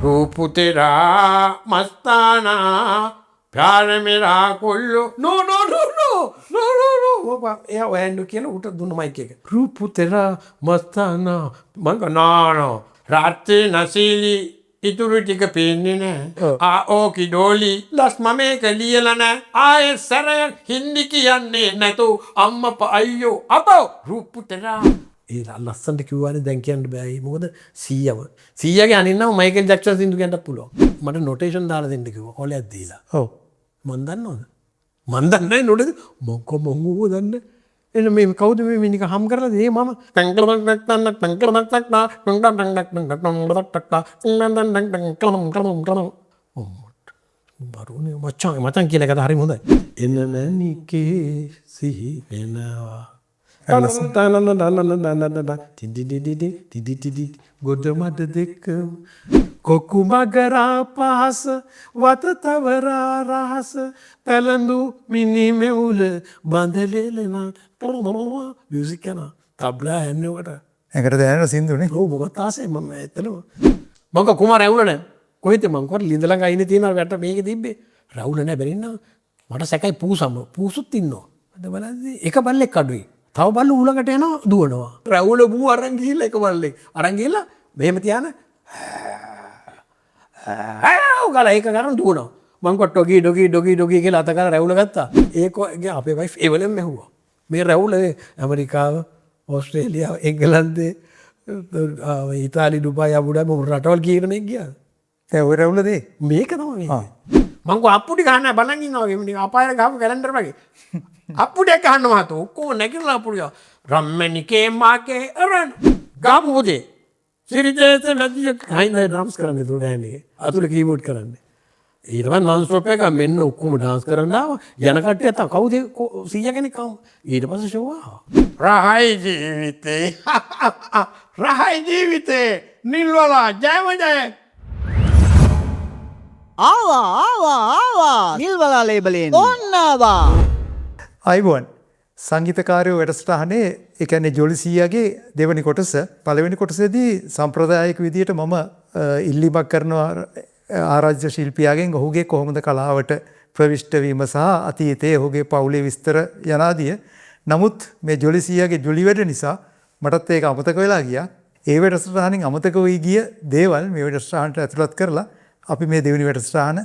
රූපු තෙරා මස්තානා ප්‍යාර මෙරා කොල්ලෝ නෝ නෝ නෝ නෝ නෝ නෝ නෝ. එයා ඔයන්ඩු කියලා ඌට දුන්න මයික් එක. රූපු තෙරා මස්තානා. මං කිව්වා නෝ නෝ. රාත්‍රී නසීලි ඉතුරු ටික පේන්නේ නෑ. ආ ඕකි ඩෝලි ලස් මම ඒක ලියලා නෑ. ආයෙ සැරයක් හින්දි කියන්නේ නැතු අම්මපා අයියෝ අපෝ රූපු තෙරා. ඒ ලස්සනට කිව්වානේ, දැන් කියන්න බෑ. මොකද සීයම සීයාගේ අනිත් නම මයිකල් ජැක්සන් සින්දු කියන්නත් පුළුවන්. මට නොටේෂන් දාලා දෙන්න කිව්වා කොලයක් දීලා. ඔව්. මං දන්නවද? මං දන්නේ නෑ නොටේෂන්. මං කො මං ඌව දන්නේ. එන්න මේ කවුද මේ නිකන් හම් කරලා දේ මම බරුනේ මචං මචං කියලා එක හරිම හොඳයි. එන මැනිකේ සිහි වෙනවා. ගොඩ මඩ දෙක කොකු මගරා පහස වත තවරා රහස පැලඳු මිනි මෙවුල බඳලෙලනා මියුසික් යනවා. තබ්ලා ඇන්නේ ඔකට. ඇඟට දැනෙන සින්දුනේ. ඔව්, මොකක්ද ආසේ මම ඇත්තටම. මං කිව්වා කුමාර රැවුල නෑ. කොහෙද මං කිව්වා ලිඳ ළඟ අයිනේ තියෙන වැට මේකේ තිබ්බේ. රැවුල නෑ බැරින්න. මට සැකයි පූසම. පූසුත් ඉන්නවා. අද බලද්දි එක බල්ලෙක් අඩුයි. තව බල්ලෝ ඌ ළඟට එනවා දුවනවා. රැවුල බූ අරන් ගිහිල්ලා එක බල්ලෙක් අරන් ගිහිල්ලා මෙහෙම තියාන ආව් ගාලා ඒක ගන්න දුවනවා. මං කිව්වා ඩොගි ඩොගි ඩොගි ඩොගි කියලා අත ගාලා රැවුල ගත්තා. ඒක අපේ වයිෆ් ඒ වෙලෙම ඇහුවා. මේ රැවුල ඇමරිකාව, ඕස්ට්‍රේලියාව, එංගලන්තේ, ඉතාලි, ඩුබායි, අබුඩාබි මොන රටවල් කියන මේක ගියා. දැන් ඔය රැවුල දේ මේක තමයි මේක. මං කිව්වා අප්පුඩි ගහන්න බලන් ඉන්නවා වගේ නිකන් අපායට ගහපු කැලෙන්ඩර් වගේ. අප්පුඩියක් ගහන්න මහත්තයෝ ඔක්කොම නැගිටලා අප්පුඩිය. රම්මැණිකේ මාගේ අරන් ගාපු පොතේ. සිරිතේත නැතිය හයින ඩ්‍රම්ස් කරන්නේ තුන නෑනේ. අතුල කීබෝඩ් කරන්නේ. ඊට පස්සේ නන් ස්ටොප් එක මෙන්න ඔක්කොම ඩාන්ස් කරන්න ආවා. යන කට්ටිය තව කවුද 100 කෙනෙක් ආවා. ඊට පස්සේ ෂෝ ආවා. රහයි ජීවිතේ. රහයි ජීවිතේ. නිල්වලා ජයම ජය. ආවා ආවා ආවා නිල්වලා ලේබලෙන් ඔන්න ආවා. අයිබෝන් සංගීතකාරයෝ වැඩසටහනේ, ඒ කියන්නේ ජොලි සීයාගේ දෙවනි කොටස. පළවෙනි කොටසේදී සම්ප්‍රදායික විදියට මම ඉල්ලීමක් කරනවා ආරාධ්‍ය ශිල්පියාගෙන් ඔහුගේ කොහොමද කලාවට ප්‍රවිෂ්ඨ වීම සහ අතීතයේ ඔහුගේ පවුලේ විස්තර යනාදිය. නමුත් මේ ජොලි සීයාගේ ජොලි වැඩ නිසා මටත් ඒක අමතක වෙලා ගියා. ඒ වැඩසටහනින් අමතක වී ගිය දේවල් මේ වැඩසටහනට ඇතුළත් කරලා අපි මේ දෙවෙනි වැඩසටහන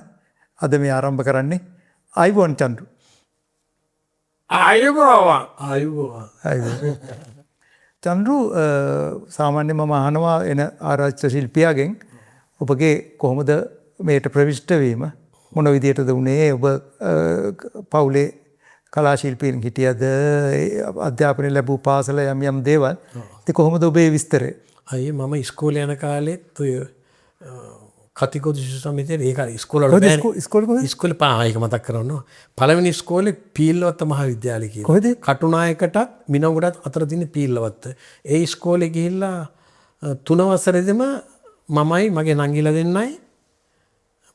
අද මේ ආරම්භ කරන්නේ. අයිබෝන් චන්ද්‍රු. ආයුබෝවන්. ආයුබෝවන්. ආයුබෝවන්. චන්ද්‍රු, සාමාන්‍යයෙන් මම අහනවා එන ආරාධ්‍ය ශිල්පියාගෙන් ඔබගේ කොහොමද මේට ප්‍රවිෂ්ඨ වීම මොන විදියටද වුණේ, ඔබ පවුලේ කලා ශිල්පීන් හිටියද, අධ්‍යාපනය ලැබූ පාසල යම් යම් දේවල්. ඉතින් කොහොමද ඔබේ විස්තරය? අයියේ මම ඉස්කෝලේ යන කාලෙත් ඔය කතිකෝද ශිෂ්‍ය සමිතියේ ඒ කාලේ ඉස්කෝල වල බෑනේ. ඉස්කෝලේ කොහෙද? ඉස්කෝලේ පා ඒක මතක් කරනවා. පළවෙනි ඉස්කෝලේ පීල්ලවත්ත මහාවිද්‍යාලය කියලා. කොහෙද? කටුනායකටත් මිනංගොඩටත් අතර තියෙන පීල්ලවත්ත. ඒ ඉස්කෝලේ ගිහිල්ලා 3 වසරේදීම මමයි මගේ නංගිලා දෙන්නයි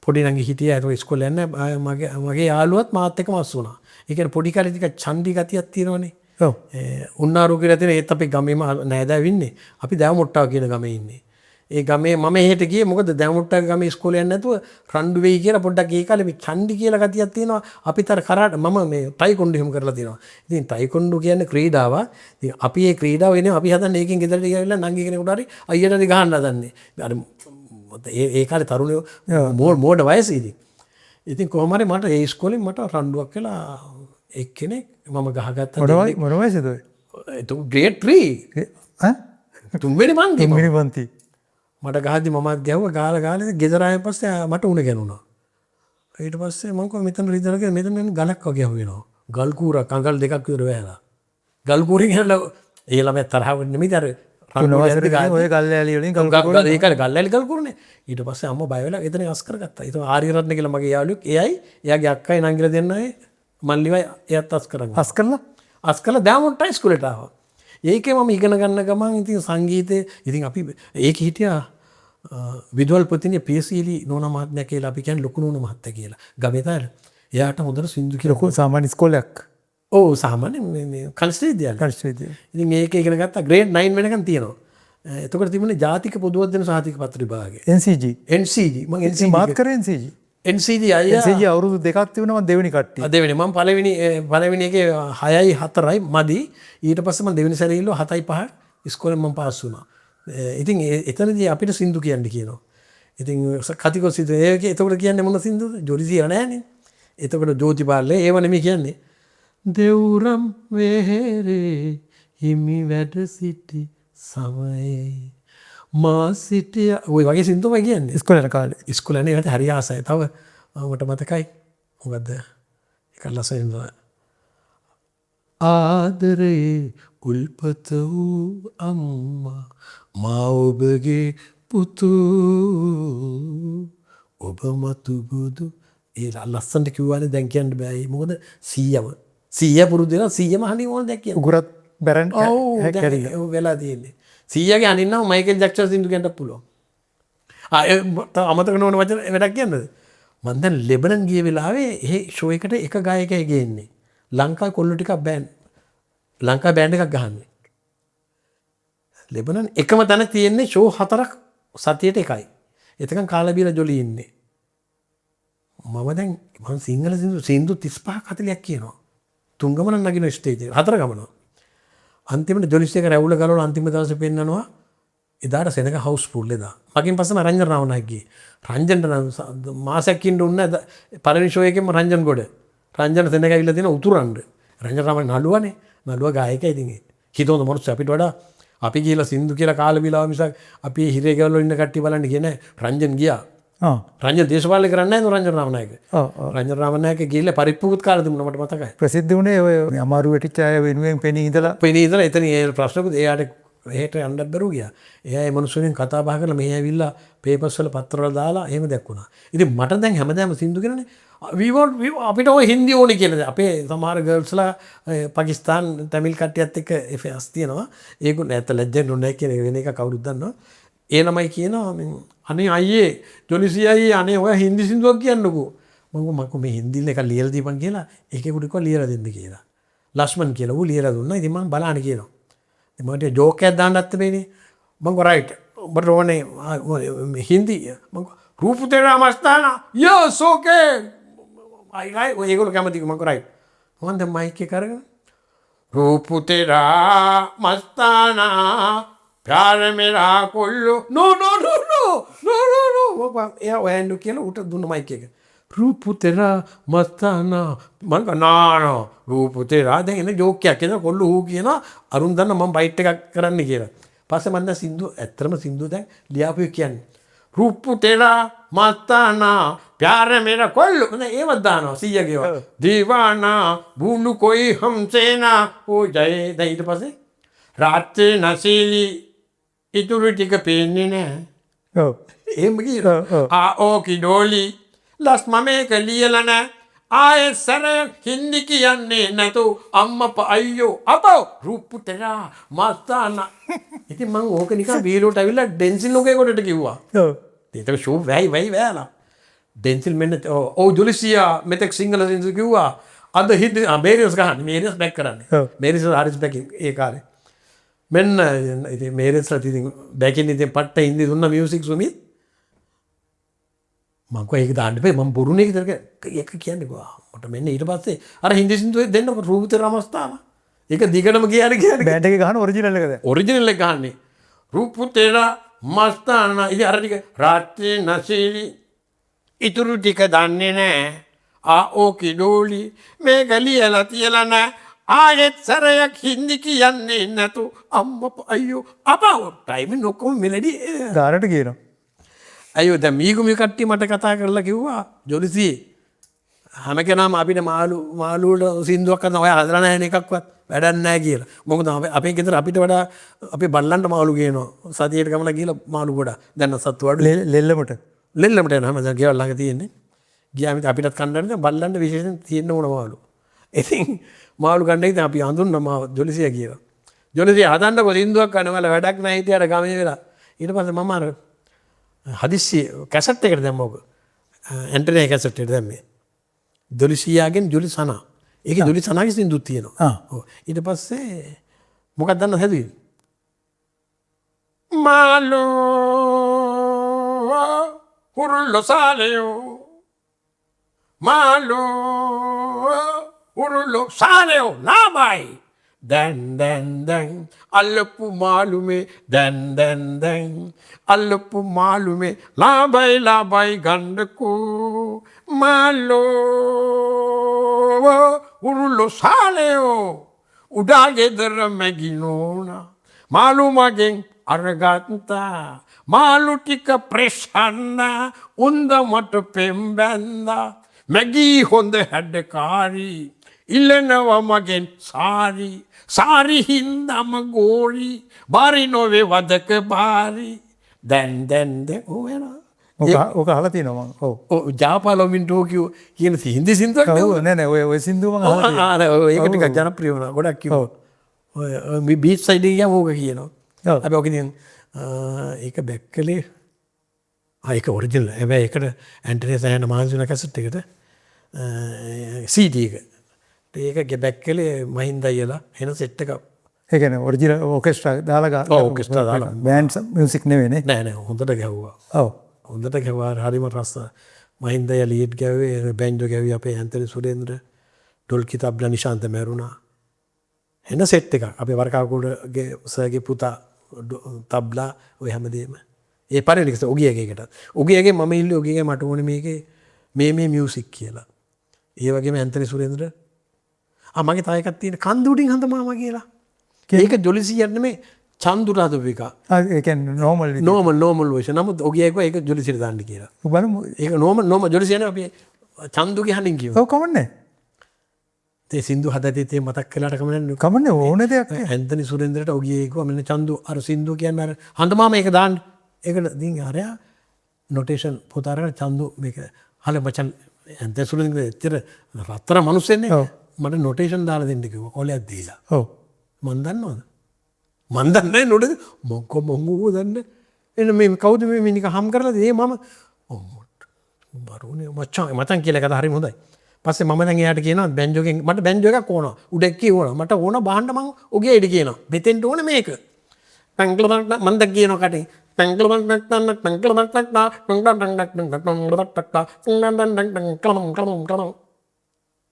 පොඩි නංගි හිටියා. ඒක ඉස්කෝලේ යන්නේ මගේ යාළුවත් මාත් එක්කම අස් වුණා. ඒ කියන්නේ පොඩි කාලේ ටිකක් ඡන්දි ගතියක් තියෙනවනේ. ඔව්. ඒ උන්නාරු කියලා තියෙන ඒත් අපේ ගමේම නෑදෑයෝ ඉන්නේ. අපි දෑවමුට්ටාව කියන ගමේ ඉන්නේ. ඒ ගමේ මම එහෙට ගියේ මොකද දෑවමුට්ටාව ගමේ ඉස්කෝලේ යන්නේ නැතුව රණ්ඩු වෙයි කියලා පොඩ්ඩක් ඒ කාලේ මේ ඡන්දි කියලා ගතියක් තියෙනවා. අපිත් අර කරාට මම මේ ටයිකොන්ඩු එහෙම කරලා තියෙනවා. ඉතින් ටයිකොන්ඩු කියන්නේ ක්‍රීඩාවක්. ඉතින් අපි ඒ ක්‍රීඩාව එනේ අපි හදන්නේ ඒකෙන් ගෙදරට ගිහලා නංගි කෙනෙකුට හරි අයියට හරි ගහන්න හදන්නේ. අර ඒ කාලේ තරුණයෝ මෝඩ වයසේ ඉතින්. ඉතින් කොහොම හරි මට ඒ ඉස්කෝලේ මට රණ්ඩුවක් වෙලා එක්කෙනෙක් මම ගහගත්තා. මොන වයසේද ඔය? එතකොට ග්‍රේඩ් 3. ඈ? තුන්වෙනි පන්ති. තුන්වෙනි පන්ති. මට ගහද්දි මමත් ගැහුවා. ගාලා ගාලා ගෙදර ආයෙ පස්සේ මට උණ ගැනුණා. ඊට පස්සේ මං කිව්වා මෙතන රිදෙන කියලා මෙතන එන්නේ ගලක් වගේ අහුවෙනවා. ගල් කූරක් අඟල් දෙකක් විතර වැහලා. ගල් කූරෙන් ඇහලා ඒ ළමයා තරහ වෙන්නේ නෙමෙයි අර තුන වසරේ ඔය ගල් ඈලි වලින් ගල් කූරක් ඒ කාලේ ගල් ඈලි ගල් කූරනේ. ඊට පස්සේ අම්මා බය වෙලා එතන අස් කරගත්තා. ඊට ආරියරත්න කියලා මගේ යාළුවෙක් එයයි එයාගේ අක්කයි නංගිලා දෙන්නයි මල්ලිවයි එයත් අස් කරගත්තා. අස් කරලා? අස් කරලා දෑමොට්ටා ඉස්කෝලේට ආවා. ඒකේ මම ඉගෙන ගන්න ගමන් ඉතින් සංගීතේ ඉතින් අපි ඒකේ හිටියා විදුහල්පතිනේ පියසීලි නෝනා මහත්මයා කියලා අපි කියන්නේ ලොකු නෝනා මහත්තයා කියලා. ගමේ තමයි. එයාට හොඳට සින්දු කියලා ලොකු සාමාන්‍ය ඉස්කෝලයක්. ඔව් සාමාන්‍ය මේ කනිෂ්ඨ විද්‍යාලය. කනිෂ්ඨ විද්‍යාලය. ඉතින් මේක ඉගෙන ගත්තා ග්‍රේඩ් 9 වෙනකන් තියෙනවා. එතකොට තිබුණේ ජාතික පොදු අධ්‍යයන සහතික පත්‍ර විභාගය. NCG. NCG මං NCG මාත් කරේ NCG. NCG අයියා NCG අවුරුදු දෙකක් තිබුණා මං දෙවෙනි කට්ටිය. දෙවෙනි මං පළවෙනි පළවෙනි එකේ 6යි 4යි මදි. ඊට පස්සේ මං දෙවෙනි සැරේ ඉල්ලුවා 7යි 5 ඉස්කෝලෙන් මං පාස් වුණා. ඉතින් එතනදී අපිට සින්දු කියන්න කියනවා. ඉතින් කතිකෝ සින්දු ඒක එතකොට කියන්නේ මොන සින්දුද? ජොලිසියා නෑනේ. එතකොට ජෝතිපාලේ ඒව නෙමෙයි කියන්නේ. දෙවුරම් වෙහෙරේ හිමි වැඩ සිටි සමයේ මා සිටිය ඔය වගේ සින්දුමයි කියන්නේ. ඉස්කෝලේ යන කාලේ. ඉස්කෝලේ යන ඒවට හරි ආසයි. තව මට මතකයි මොකද්ද? එකක් ලස්සන සින්දුවක්. ආදරේ උල්පත වූ අම්මා මා ඔබගේ පුතු ඔබ මතු බුදු. ඒ ලස්සනට කිව්වානේ දැන් කියන්න බෑ. මොකද 100ම 100 පුරුදු වෙනවා 100ම අහන්නේ ඕන දැන් කියන්න. උගුරත් බැරන් ඔව් දැන් ඔව් වෙලා තියෙන්නේ. 100ගේ අනින්නම මයිකල් ජැක්සන් සින්දු කියන්නත් පුළුවන්. ආ ඒ තව අමතක නොවන වචන වැඩක් කියන්නද? මං දැන් ලෙබනන් ගිය වෙලාවේ එහෙ ෂෝ එකට එක ගායකයෙක් ගේන්නේ. ලංකාවේ කොල්ලෝ ටිකක් බෑන්ඩ් ලංකාවේ බෑන්ඩ් එකක් ගහන්නේ. ලෙබනන් එකම තැන තියෙන්නේ ෂෝ 4ක් සතියට එකයි. එතකන් කාලා බීලා ජොලි ඉන්නේ. මම දැන් මං සිංහල සින්දු සින්දු 35ක් 40ක් කියනවා. තුන් ගමනක් නගින ස්ටේජ් එක හතර ගමන. අන්තිමට ජොලිස් එක රැවුල ගලවලා අන්තිම දවසේ පෙන්නනවා. එදාට සෙනග හවුස් ෆුල් එදා. මගෙන් පස්සෙම රංජන් රාමනායක ගියේ. රංජන්ට නම් මාසයක් ඉන්න උන්නේ නැහැ. පළවෙනි ෂෝ එකෙන්ම රංජන් ගොඩ. රංජන් සෙනග ඇවිල්ලා තියෙන උතුරන්ඩ. රංජන් රාමනායක නළුවනේ. නළුවා ගායකයා ඉතින් ඒ. හිතවන මනුස්සය අපිට වඩා අපි ගිහලා සින්දු කියලා කාලා බීලා මිසක් අපි හිරේ ගෙවල් වල ඉන්න කට්ටිය බලන්න ගියේ නෑ. රංජන් ගියා. රංජන් දේශපාලනය කරන්නේ නෑ රංජන් රාමනායක. රංජන් රාමනායක ගිහිල්ලා පරිප්පුකුත් කාලා තිබුණා මට මතකයි. ප්‍රසිද්ධ වුණේ ඔය අමාරු වෙටිච්ච අය වෙනුවෙන් පෙනී ඉඳලා. පෙනී ඉඳලා එතන ඒ ප්‍රශ්නකුත් එයාට එහෙට යන්නත් බැරුව ගියා. එයා ඒ මනුස්සයන් කතා බහ කරලා මෙහි ඇවිල්ලා පේපර්ස් වල පත්‍ර වල දාලා එහෙම දැක්ුණා. ඉතින් මට දැන් හැමදාම සින්දු කියනනේ we want අපිට ඔය හින්දි ඕනේ කියලා. දැන් අපේ සමහර ගර්ල්ස්ලා පාකිස්තාන් තමිල් කට්ටියත් එක්ක එෆෙයාස් තියෙනවා. ඒගොල්ලෝ ඇත්ත ලැජ්ජෙන්න ඕනේ නැහැ කියන වෙන එක කවුරුත් දන්නවා. ඒ ළමයි කියනවා අනේ අයියේ ජොලිසි අයියේ අනේ ඔයා හින්දි සින්දුවක් කියන්නකෝ. මං කිව්වා මං මේ හින්දි එක ලියලා දීපන් කියලා. ඒකේ කිව්වා ලියලා දෙන්න කියලා. ලක්ෂ්මන් කියලා ඌ ලියලා දුන්නා. ඉතින් මං බලන්න කියනවා. ඉතින් මට ජෝක් එකක් දාන්නත් තිබෙන්නේ. මං කිව්වා රයිට් උඹට ඕනේ හින්දි. මං කිව්වා රූප තේරා මස්තානා යස් ඕකේ. අයි අයි ඔය ඒගොල්ලෝ කැමති. මං කිව්වා රයිට්. මං දැන් මයික් එක අරගෙන රූප තේරා මස්තානා ප්‍යාර මේරා කොල්ලෝ නෝ නෝ නෝ නෝ නෝ නෝ නෝ එයා ඔයන්ඩු කියලා ඌට දුන්න මයික් එක. රූප තේරා මස්තානා මං කිව්වා නා නෝ රූප තේරා දැන් එන ජෝක් එකක් කියන කොල්ලෝ ඌ කියනවා අරුන් දන්න මං බයිට් එකක් කරන්න කියලා. පස්සේ මං දැන් සින්දු ඇත්තටම සින්දු දැන් ලියාපු එක කියන්නේ රූප තේරා මස්තානා ප්‍යාර මේරා කොල්ලෝ දැන් ඒවත් දානවා සීයාගේ ඒවා. දීවානා බුනු කොයි හම්සේනා ඕ ජය දැන් ඊට පස්සේ රාත්‍රී නසීලි ඉතුරු ටික පේන්නේ නෑ. ඔව්. එහෙම කියනවා. ආ ඕකි ඩෝලි ලස් මම ඒක ලියලා නෑ. ආයෙ සැරයක් හින්දි කියන්නේ නැතු අම්මපා අයියෝ අපෝ රූප තෙරා මස්තානා. ඉතින් මං ඕක නිකන් වීලුවට ඇවිල්ලා ඩෙන්සිල් ලෝකේ කොටට කිව්වා. ඔව්. ඒක ෂෝ වැයි වැයි වැයලා. ඩෙන්සිල් මෙන්න ඔව් ජොලිසියා මෙතෙක් සිංහල සින්දු කිව්වා. අද හින්දි මේරියස් ගහන්නේ මේරියස් බැක් කරන්නේ. මේරියස් හාරිස් බැකින් ඒ කාලේ. මෙන්න ඉතින් මේරියස්ලා ඉතින් බැකින් ඉතින් පට්ට හින්දි දුන්න මියුසික් සුමිත්. මං කිව්වා ඒක දාන්න එපා මං බොරුනේ කියලා ඒක කියන්නේ කිව්වා. මට මෙන්න ඊට පස්සේ අර හින්දි සින්දුවේ දෙන්න රූප තෙරා මස්තානා. ඒක දිගටම කියන්නේ කියන්නේ. බෑන්ඩ් එකේ ගහන ඔරිජිනල් එක දැන්. ඔරිජිනල් එක ගහන්නේ. රූප තෙරා මස්තානා. ඉතින් අර ටික රාත්‍රී නසීලි ඉතුරු ටික දන්නේ නෑ. ආ ඕකි ඩෝලි මේක ලියලා තියලා නෑ. ආයෙත් සැරයක් හින්දි කියන්නේ නැතු අම්මපා අයියෝ අපෝ ටයිම් ඔක්කොම මෙලඩි ගානට කියනවා. අයියෝ දැන් මීගුමි කට්ටිය මට කතා කරලා කිව්වා ජොලිසි හැම කෙනාම අපිට මාළු මාළු වල සින්දුවක් කරන ඔයා හදලා නැහැ නේ එකක්වත් වැඩක් නැහැ කියලා. මොකද අපේ ගෙදර අපිට වඩා අපේ බල්ලන්ට මාළු ගේනවා. සතියට ගමන ගිහලා මාළු ගොඩක්. දැන් නම් සත්තු අඩුයි. ලෙල්ලමට. ලෙල්ලමට යනවා හැම දැන් ගෙවල් ළඟ තියෙන්නේ. ගියාම ඉතින් අපිටත් කන්න දැන් බල්ලන්ට විශේෂයෙන් තියෙන්න ඕන මාළු. ඉතින් මාළු ගන්න ඉතින් අපි අඳුන්න මාව ජොලිසියා කියලා. ජොලිසියා හදන්නකො සින්දුවක් ගන්න වල වැඩක් නැහැ ඉතින් අර ගමේ වෙලා. ඊට පස්සේ මම අර හදිස්සි කැසට් එකට දැම්ම ඔක. ඇන්ටනෑ කැසට් එකට දැම්මේ. ජොලිසියාගෙන් ජොලිසනා. ඒකේ ජොලිසනාගේ සින්දුත් තියෙනවා. ඔව්. ඊට පස්සේ මොකක්ද දන්නවද හැදුවේ? මාළු කුරුල්ලෝ සාලයෝ, මාළු කුරුල්ලෝ සාලයෝ ලාභයි. දැන් දැන් දැන් අල්ලපු මාළු මේ, දැන් දැන් දැන් අල්ලපු මාළු මේ ලාභයි ලාභයි ගන්නකෝ. මාළු කුරුල්ලෝ සාලයෝ. උඩා ගෙදර මැගි නෝනා මාළු මගෙන් අරගත්තා. මාළු ටික ප්‍රෙෂ් හන්නා උන්ද මට පෙම් බැන්දා. මැගී හොඳ හැඩකාරී ඉල්ලනවා මගෙන් සාරි. සාරි හින්දම ගෝරි බාරි නොවේ වදක බාරි. දැන් දැන් දැන් ඔව් වෙනවා. ඕක අහලා තියෙනවා මං. ඔව්. ඔව්, ජාපාලොමින් ටෝකියෝ කියන හින්දි සින්දුවක් නේ. ඔව්, නෑ නෑ, ඔය සින්දුව මං අහලා තියෙනවා. ආ නෑ, ඔය ඒක ටිකක් ජනප්‍රිය වුණා. ගොඩක් කිව්වා. ඔය ඔය බීච් සයිඩ් එකේ ගියාම ඕක කියනවා. හැබැයි ඔක ඉතින් ඒක බැක් කළේ, ඒක ඔරිජිනල්. හැබැයි ඒකට ඇන්ටනි සෑහෙන මහන්සි වුණා කැසට් එකට. CD එක. ඒක බැක් කළේ මහින්ද අයියලා එන සෙට් එකක්. ඒ කියන්නේ ඔරිජිනල් ඕකෙස්ට්‍රා දාලා. ඔව්, ඕකෙස්ට්‍රා දාලා. බෑන්ඩ් මියුසික් නෙවෙයි නේ. නෑ නෑ, හොඳට ගැහුවා. ඔව්. හොඳට ගැහුවා, හරිම රස. මහින්ද අයියා ලීඩ් ගැහුවේ, බැන්ජෝ ගැහුවේ අපේ ඇන්තනි සුරේන්ද්‍ර, ඩොල්කි තබ්ලා නිශාන්ත මැරුණා. එන සෙට් එකක්. අපේ වරකාකුඩගේ සර්ගේ පුතා තබ්ලා ඔය හැමදේම. ඒ පළවෙනි එක ඔගියගේ එකට. ඔගියගේ මම ඉල්ලුවේ ඔගියගේ මට ඕනේ මේකේ මේ මේ මියුසික් කියලා. ඒ වගේම ඇන්තනි සුරේන්ද්‍ර, මගේ තව එකක් තියෙන කන්ද උඩින් හඳ මාමා කියලා. ඒක ජොලිසියක් නෙමෙයි, චන්දුර හදපු එකක්. ඒ කියන්නේ නෝමල් විදියට. Normal version. නමුත් ඔගියා කිව්වා ඒක ජොලිසියට දාන්න කියලා. ඔව්, බලමු. ඒක නෝමල් ජොලිසිය නෙමෙයි, අපි චන්දුගේ හඬින් කිව්වා. ඔව්, කමන්නේ. ඒ සින්දු හදද්දිත් ඒ මතක් කළාට කමන්නේ. කමන්නේ, ඕන දෙයක් නෑ. ඇන්තනි සුරේන්ද්‍රට ඔගියේ කිව්වා මෙන්න චන්දු අර සින්දුව කියන්නේ අර හඳ මාමා ඒක දාන්න. ඒකට ඉතින් අරයා නොටේෂන් පොත අරගෙන චන්දු මේක හල මචං ඇන්තනි සුරේන්ද්‍ර එච්චර රත්තරන් මිනිස්සෙන්නේ. මට නොටේෂන් දාලා දෙන්න කිව්වා කොලයක් දීලා. මං දන්නවද? මං දන්නේ නෑ නොටේෂන්. මොකෝ මං ඌව දන්නේ. එන්න මේ කවුද මේ නිකන් හම් කරලා දෙන්නේ? මම බරුනේ මචං කියලා කතා හරිම හොඳයි. පස්සේ මම දැන් එයාට කියනවා බැන්ජෝ එකෙන් මට බැන්ජෝ එකක් ඕන. උඩ එක්කේ ඕන. මට ඕන බහන්න මං ඔගේ ඉඩ කියනවා. මෙතෙන්ට ඕන මේක. ටංගල බං මං දැන් කියනවා කටින්. ටංගල බං ටං ටංගල බං ටං ටං ටං ටං ටං ටං ටං ටං ටං ටං ටං ටං.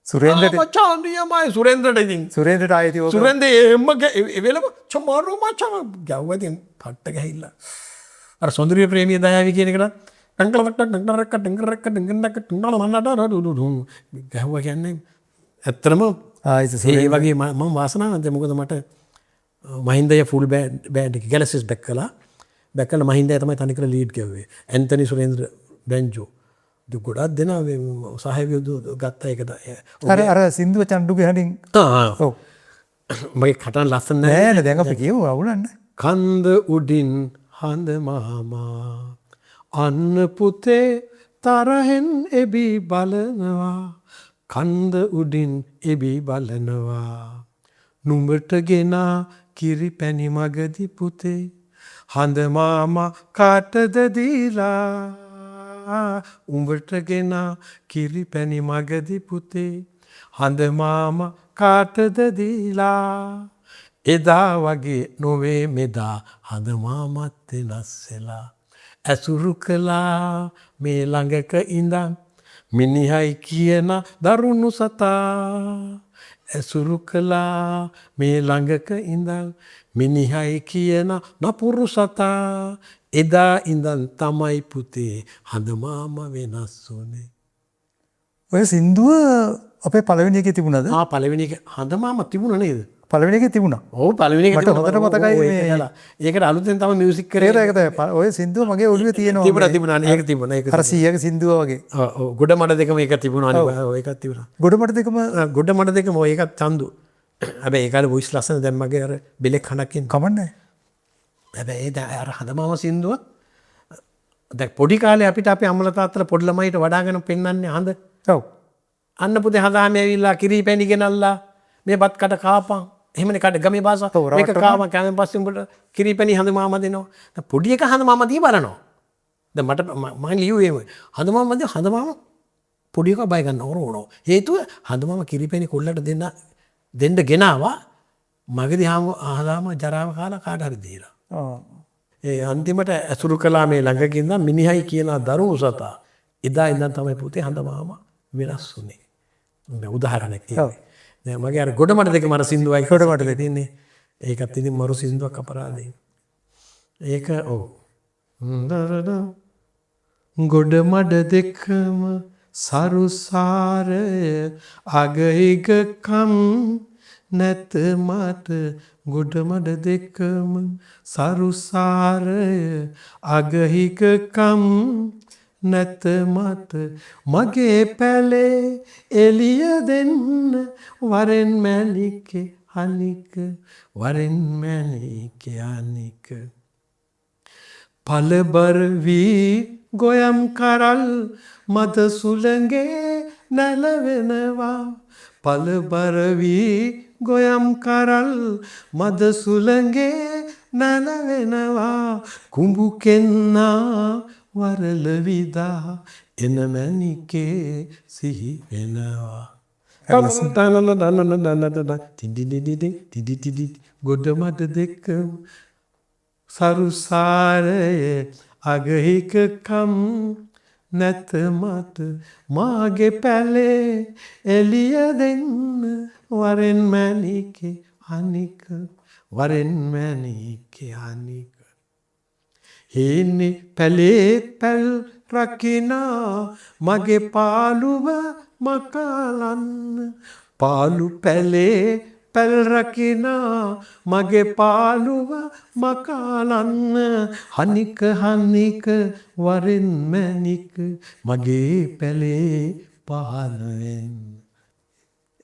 සුරේන්ද්‍රට මචං නියමයි සුරේන්ද්‍රට ඉතින්. සුරේන්ද්‍රට ආයෙත් ඕක. සුරේන්ද්‍ර එම්ම ඒ වෙලම චමාරු මචං ගැව්වා ඉතින් පට්ට ගැහිලා. අර සෞන්දර්ය ප්‍රේමිය දයාවි කියන එකට ටංගල ටං ටං ටං ටං ටං ටං ටං ටං ගැහුවා කියන්නේ ඇත්තටම ඒ වගේ මම වාසනාවන්තයි. මොකද මට මහින්ද අයියා ෆුල් බෑන්ඩ් එක ගැලසිස් බැක් කළා. බැක් කරලා මහින්ද අයියා තමයි තනිකර ලීඩ් ගැහුවේ. Anthony Surendra banjo. ඉතින් ගොඩක් දෙනා මේ සහයෝගය ගත්තා ඒකට. අර සින්දුව චන්දුගේ හඬින්. ඔව්. මගේ කටන ලස්සන නෑ. නෑ නෑ, දැන් අපි කියමු අවුලක් නෑ. කන්ද උඩින් හඳ මාමා අන්න පුතේ තරහෙන් එබි බලනවා. කන්ද උඩින් එබි බලනවා. නුඹට ගෙනා කිරි පැණි මගදි පුතේ හඳ මාමා කාටද දීලා. උඹට ගෙනා කිරි පැණි මගදි පුතේ හඳ මාමා කාටද දීලා. එදා වගේ නොවේ මෙදා හඳ මාමත් වෙනස් වෙලා. ඇසුරු කළා මේ ළඟක ඉඳන් මිනිහයි කියන දරුණු සතා. ඇසුරු කළා මේ ළඟක ඉඳන් මිනිහයි කියන නපුරු සතා. එදා ඉඳන් තමයි පුතේ හඳ මාමා වෙනස් වුනේ. ඔය සින්දුව අපේ පළවෙනි එකේ තිබුණාද? පළවෙනි එක හඳ මාමා තිබුණා නේද? පළවෙනි එකේ තිබුණා. ඔව්, පළවෙනි එකේ මට තිබුණා. හොඳට මතකයි ඔව්, ඒක මේ කළා. ඒකට අලුතෙන් තමයි මියුසික් කරේ. ඒක තමයි. ඔය සින්දුව මගේ ඔළුවේ තියෙනවා. තිබුණා නේ. ඒක තිබුණා. ඒක අර සීයාගේ සින්දුව වගේ. ඔව්, ඔව්. ගොඩ මඩ දෙකම ඒක තිබුණා අනිවාර්යයෙන්. ඔව්, ඒකත් තිබුණා. ගොඩ මඩ දෙකම? ගොඩ මඩ දෙකම ඔය ඒකත් චන්දු. හැබැයි ඒ කාලේ වොයිස් ලස්සන. දැන් මගේ අර බෙලෙක් හඬක් එන්නේ. කමන්නේ. හැබැයි ඒ දැන් අර හඳ මාමා සින්දුව දැන් පොඩි කාලේ අපිට අපේ අම්මලා තාත්තලා පොඩි ළමයිට වඩාගෙන පෙන්වන්නේ හඳ. අන්න පුතේ හඳාම ඇවිල්ලා කිරි පැණි ගෙනල්ලා මේ බත් කට කාපන්. එහෙමනේ කට ගමේ භාෂාව. මේක රවට්ටනවා. කාපන් කෑමෙන් පස්සේ උඹට කිරි පැණි හඳ මාමා දෙනවා. දැන් පොඩි එක හඳ මාමා දිහා බලනවා. දැන් මම ලියුවේ එහෙම. හඳ මාමා දිහා හඳ මාමා පොඩි එකා බය ගන්නවා ඕන ඕන. හේතුව හඳ මාමා කිරි පැණි කොල්ලට දෙන්න ගෙනාවා. මගදී හඳාම ජරාව කාලා කාට හරි දීලා. ඒ අන්තිමට ඇසුරු කළා මේ ළඟකින් ඉඳන් මිනිහයි කියන දරුණු සතා. එදා ඉඳන් තමයි පුතේ හඳ මාමා වෙනස් වුනේ. දැන් උදාහරණයක් තියෙන්නේ. දැන් මගේ අර ගොඩමඩ දෙක මර සින්දුවයි ගොඩමඩ දෙක. තියෙන්නේ. ඒකත් ඉතින් මරු සින්දුවක් අපරාධේ. ඒක ඔව්. ගොඩමඩ දෙකම සරුසාරය අගහිගකම් නැත මට, ගොඩමඩ දෙකම සරුසාරය අගහිගකම් නැත මට, මගේ පැලේ එළිය දෙන්න වරෙන් මැලිකේ අනික, වරෙන් මැලිකේ අනික. පළබර වී ගොයම් කරල් මද සුළඟේ නැලවෙනවා, පළබර වී ගොයම් කරල් මද සුළඟේ නැලවෙනවා, කුඹු කෙන්නා වරල විදා එන මැණිකේ සිහි වෙනවා. ගොඩ මඩ දෙකම සරුසාරය අගහිකකම් නැත මට, මාගේ පැලේ එළිය දෙන්න වරෙන් මැණිකේ අනික, වරෙන් මැණිකේ අනික. හේනේ පැලේ පැල් රකිනා මගේ පාළුව මකලන්න, පාලු පැලේ පැල් රකිනා මගේ පාළුව මකලන්න, හනික හනික වරෙන් මැණික මගේ පැලේ පහළ වෙන්න.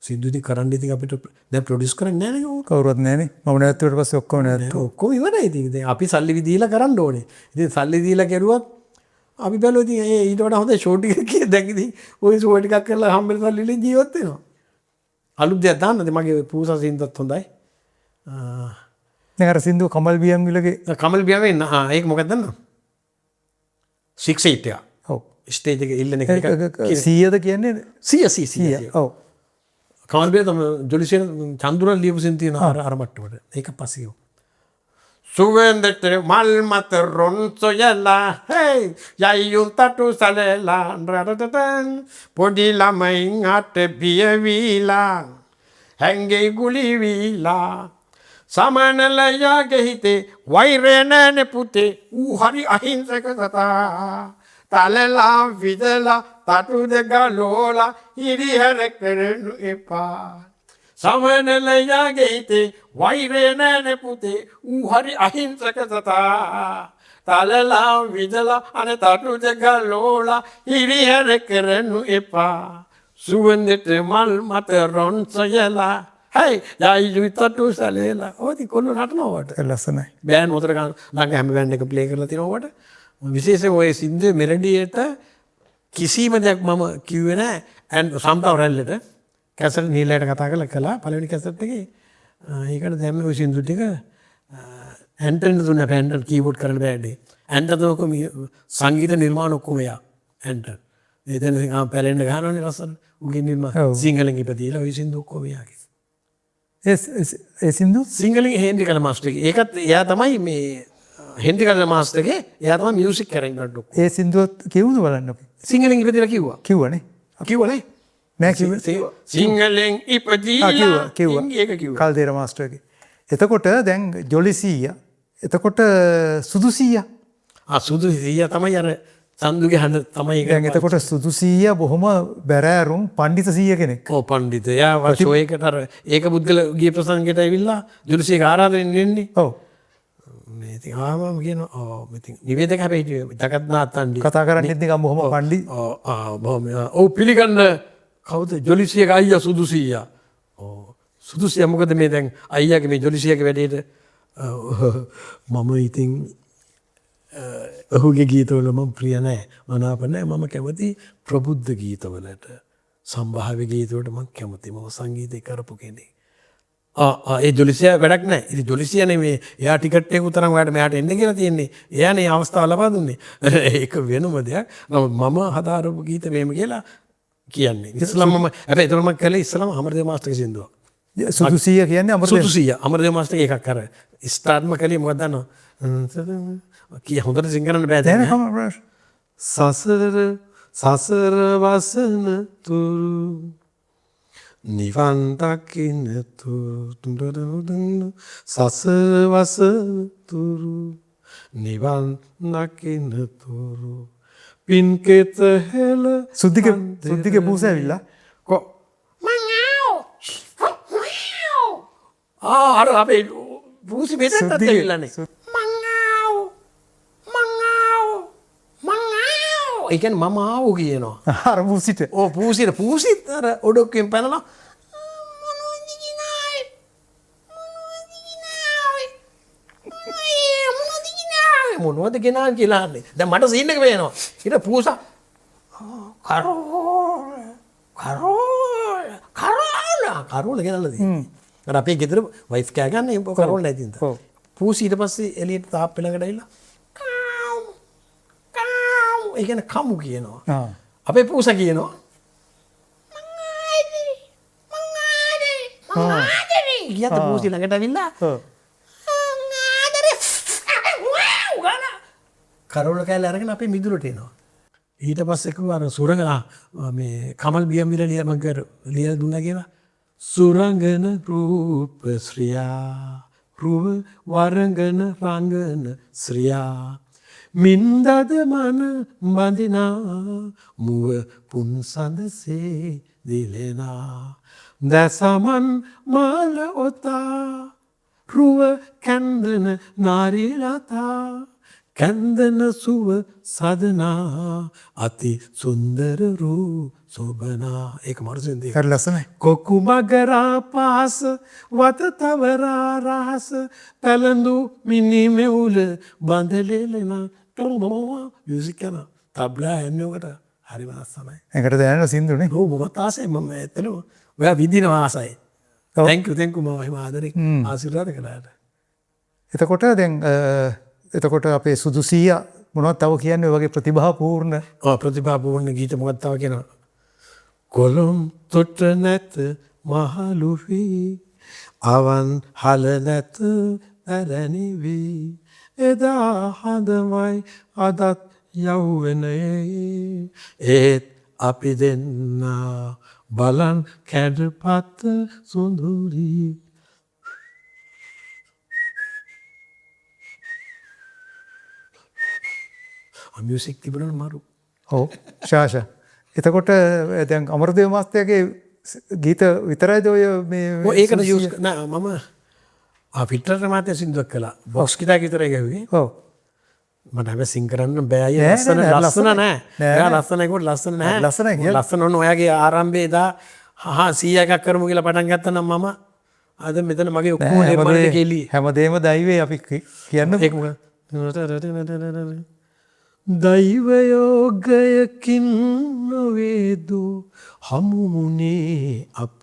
සින්දු ඉතින් කරන්න ඉතින් අපිට දැන් ප්‍රොඩියුස් කරන්නේ නෑ නේ. කවුරුවත් නෑනේ. මම නැවැත්තුවට පස්සේ ඔක්කොම නැවැත්තුවා. ඔක්කොම ඉවරයි ඉතින්. දැන් අපි සල්ලි දීලා කරන්න ඕනේ. ඉතින් සල්ලි දීලා කෙරුවත් අපි බැලුවා ඉතින් ඒ ඊට වඩා හොඳ ෂෝ ටිකක් කිය. දැන් ඉතින් ඔය ෂෝ ටිකක් කරලා හම්බෙන සල්ලි වලින් ජීවත් වෙනවා. අලුත් දෙයක් දාන්න. ඉතින් මගේ පූසා සින්දුවත් හොඳයි. දැන් අර සින්දුව කමල් බියන්විලගේ කමල් බියන්විල ඒක මොකක්ද දන්නවද? 6 8 එක. ඔව්. ස්ටේජ් එකේ ඉල්ලන එක. 100ද කියන්නේ? 100 100. ඔව්. කමල් බියන් තමයි ජොලිසේන චන්දුරන් ලියපු සින්දු තියෙනවා අර මට්ටමට. ඒක පස්සේ කිව්වා. සුවඳට මල් මත රොන් සොයලා හේ යයියුන් තටු සලලා රටටටන් පොඩි ළමයින් හට බිය වීලා හැංගේ ගුලි වීලා සමනලයාගේ හිතේ වෛරය නෑනේ පුතේ ඌ හරි අහිංසක සතා තලලා විදලා තටු දෙක ලෝලා හිරිහැර කරනු එපා. සමනලයාගේ හිතේ වෛරය නෑනේ පුතේ ඌ හරි අහිංසක සතා තලලා විදලා අනේ තටු දෙක ලෝලා හිරිහැර කරනු එපා. සුවඳට මල් මත රොන් සොයලා හයි යයි තටු සලේලා. ඔය ඉතින් කොල්ලෝ නටනවා වට. ලස්සනයි. බෑන් උතර ගන්න ළඟ හැම බෑන්ඩ් එක ප්ලේ කරලා තියෙනවා වට. විශේෂයෙන් ඔය සින්දුවේ මෙලඩියට කිසිම දෙයක් මම කිව්වේ නෑ. ඇන්ඩ් සම්තාව රැල්ලට කැසට් නීලයට කතා කරලා කළා පළවෙනි කැසට් එකේ. ඒකට දැම්මේ ඔය සින්දු ටික ඇන්ටන් දුන්නා. ඇන්ටන් කීබෝඩ් කරන්න බෑනේ. ඇන්ටන් ඔක්කොම සංගීත නිර්මාණ ඔක්කොම එයා ඇන්ටන්. ඒ දැන් ඉතින් ආ පැලෙන්න ගහනවනේ ලස්සන. උගේ නිර්මාණ සිංහලෙන් ඉපදීලා ඔය සින්දු ඔක්කොම එයාගේ. ඒ සින්දු සිංහලෙන් හෙන්රි කළ මාස්ටර් එකේ. ඒකත් එයා තමයි මේ හෙන්රි කළ මාස්ටර් එකේ එයා තමයි මියුසික් ඇරේන්ජ්මන්ට් ඔක්කොම. ඒ සින්දුවත් කියමුද බලන්න අපි? සිංහලෙන් ඉපදීලා කිව්වා. කිව්වනේ. කිව්වනේ. නෑ කිව්වේ. සිංහලෙන් ඉපදීලා කිව්වා. ඒක කිව්වා. කල්දේර මාස්ටර් එකේ. එතකොට දැන් ජොලි සීයා. එතකොට සුදු සීයා. ආ සුදු සීයා තමයි අර චන්දුගේ හඬ තමයි ඒක. දැන් එතකොට සුදු සීයා බොහොම බැරෑරුම් පණ්ඩිත සීයා කෙනෙක්. ඔව් පණ්ඩිත. එයා ෂෝ එකට අර ඒක පුද්ගල ගිය ප්‍රසංගයට ඇවිල්ලා ජොලි සීයාගේ ආරාධනෙන් එන්නේ. ඔව්. මේ ඉතින් ආවම කියනවා ඔව් ඉතින් නිවේදක හැබැයි හිටියේ ජගත් නාත්තන්ඩි. කතා කරන්නෙත් නිකන් බොහොම පණ්ඩි. ඔව් ආ බොහොම ඔව් පිළිගන්න කවුද ජොලි සීයාගේ අයියා සුදු සීයා. ඔව් සුදු සීයා මොකද මේ දැන් අයියාගේ මේ ජොලි සීයාගේ වැඩේට මම ඉතින් ඔහුගේ ගීතවල මම ප්‍රිය නෑ, මනාප නෑ. මම කැමති ප්‍රබුද්ධ ගීතවලට, සම්භාව්‍ය ගීතවලට මම කැමති. මම සංගීතය කරපු කෙනෙක්. ඒ ජොලි සීයා වැඩක් නෑ. ඉතින් ජොලි සීයා නෙමෙයි එයා ටිකට් එක උතරන් ඔයාට මෙහාට එන්න කියලා තියෙන්නේ. එයානේ අවස්ථාව ලබා දුන්නේ. ඒක වෙනම දෙයක්. නමුත් මම හදාරපු ගීත මෙහෙම කියලා කියන්නේ. ඉස්සලම මම හැබැයි ඒතර මම කළේ ඉස්සලම අමරදේව මාස්ටර්ගේ සින්දුවක්. සුදු සීයා කියන්නේ අමරදේව. සුදු සීයා අමරදේව මාස්ටර්ගේ එකක් අර ස්ටාර්ට්ම කළේ මොකක්ද දන්නවද? කිය හොඳට සිං කරන්න බෑ දැන්. සසර සසර වසන තුරු නිවන් දකින්න තුරු සසර වසන තුරු නිවන් දකින්න තුරු පින්කෙත හෙළ සුද්ධික සුද්ධික පූස ඇවිල්ලා කො ආ අර අපේ පූසි මෙතනටත් ඇවිල්ලානේ. මං ආව් මං ආව් මං ආව්. ඒ කියන්නේ මම ආව් කියනවා. අර පූසිට. ඔව් පූසිට පූසිත් අර ඔඩොක්කෙන් පැනලා මොනවද කිනාවේ මොනවද කිනාවේ මොනවද කිනාවේ මොනවද ගෙනාවේ කියලා අහන්නේ. දැන් මට සීන් එක පේනවා. ඊට පූසා කරෝල කරෝල කරෝල කරෝල ගෙනල්ලා තියෙන්නේ. අර අපේ ගෙදර වයිෆ් කෑ ගන්න ඒ කරෝල නැති හින්දා. පූසි ඊට පස්සේ එළියට තාප්පෙ ළඟට ඇවිල්ලා කාව් කාව් ඒ කියන්නේ කමු කියනවා. අපේ පූසා කියනවා මං ආදරේ මං ආදරේ මං ආදරේ කියත් පූසි ළඟට ඇවිල්ලා මං ආදරේ ගාලා කරෝල කෑල්ල අරගෙන අපේ මිදුලට එනවා. ඊට පස්සේ කිව්වා අර සුරංග මේ කමල් බියම්විල ලියලා මං කිව්වා ලියලා දුන්නා කියලා. සුරංගන රූප ශ්‍රියා රුව වරංගන රංගන ශ්‍රියා මින්දද මන බඳිනා මුව පුන් සඳසේ දිලෙනා දසමන් මල ඔතා රුව කැන්දන නාරි ලතා කැන්දන සුව සදනා අති සුන්දර රූ සොබනා. ඒක මරු සින්දුවක්. හරි ලස්සනයි. කොකු මගරා පහස වත තවරා රහස පැලඳු මිනි මෙවුල බඳලෙලෙනා මියුසික් කරනවා. තබ්ලා එන්නේ ඔකට. හරිම ලස්සනයි. ඒකට දැනෙන සින්දුනේ. ඔව් මමත් ආසයි. මම ඇත්තටම ඔයා විඳිනවා ආසයි. Thank you thank you මම එහෙම ආදරේ ආශිර්වාද කළාට. එතකොට දැන් එතකොට අපේ සුදු සීයා මොනවද තව කියන්නේ ඔය වගේ ප්‍රතිභාපූර්ණ? ඔව් ප්‍රතිභාපූර්ණ ගීත මොකක්ද තව කියනවා? කොළොම් තොට නැත මහලු වී අවන් හල නැත පැරණි වී එදා හඳමයි අදත් යෞවනයේ ඒත් අපි දෙන්නා බලන් කැඩපත සුඳුරි. මියුසික් තිබුණා මරු. ඔව් ශාෂා. එතකොට දැන් අමරදේව මහත්තයාගේ ගීත විතරයිද ඔය මේ? ඔව් ඒකට යූස් නෑ මම පිටරට මහත්තයා සින්දුවක් කළා. බොක්ස් ගිටාර් විතරයි ගැහුවේ. ඔව්. මට හැබැයි සිං කරන්න බෑ අයියා. ලස්සන ලස්සන නෑ. ඔයා ලස්සනයි කිව්වොත් ලස්සන නෑ. ලස්සනයි කියලා. ලස්සන ඔන්න ඔයාගේ ආරම්භයේ එදා හා 100 එකක් කරමු කියලා පටන් ගත්තා නම් මම අද මෙතන මගේ ඔක්කොම නිර්මාණ ටික එළියේ. හැමදේම දෛවයේ අපි කියන්න. ඒක මොකද? දෛවයෝගයකින් නොවේදෝ හමුුනේ අප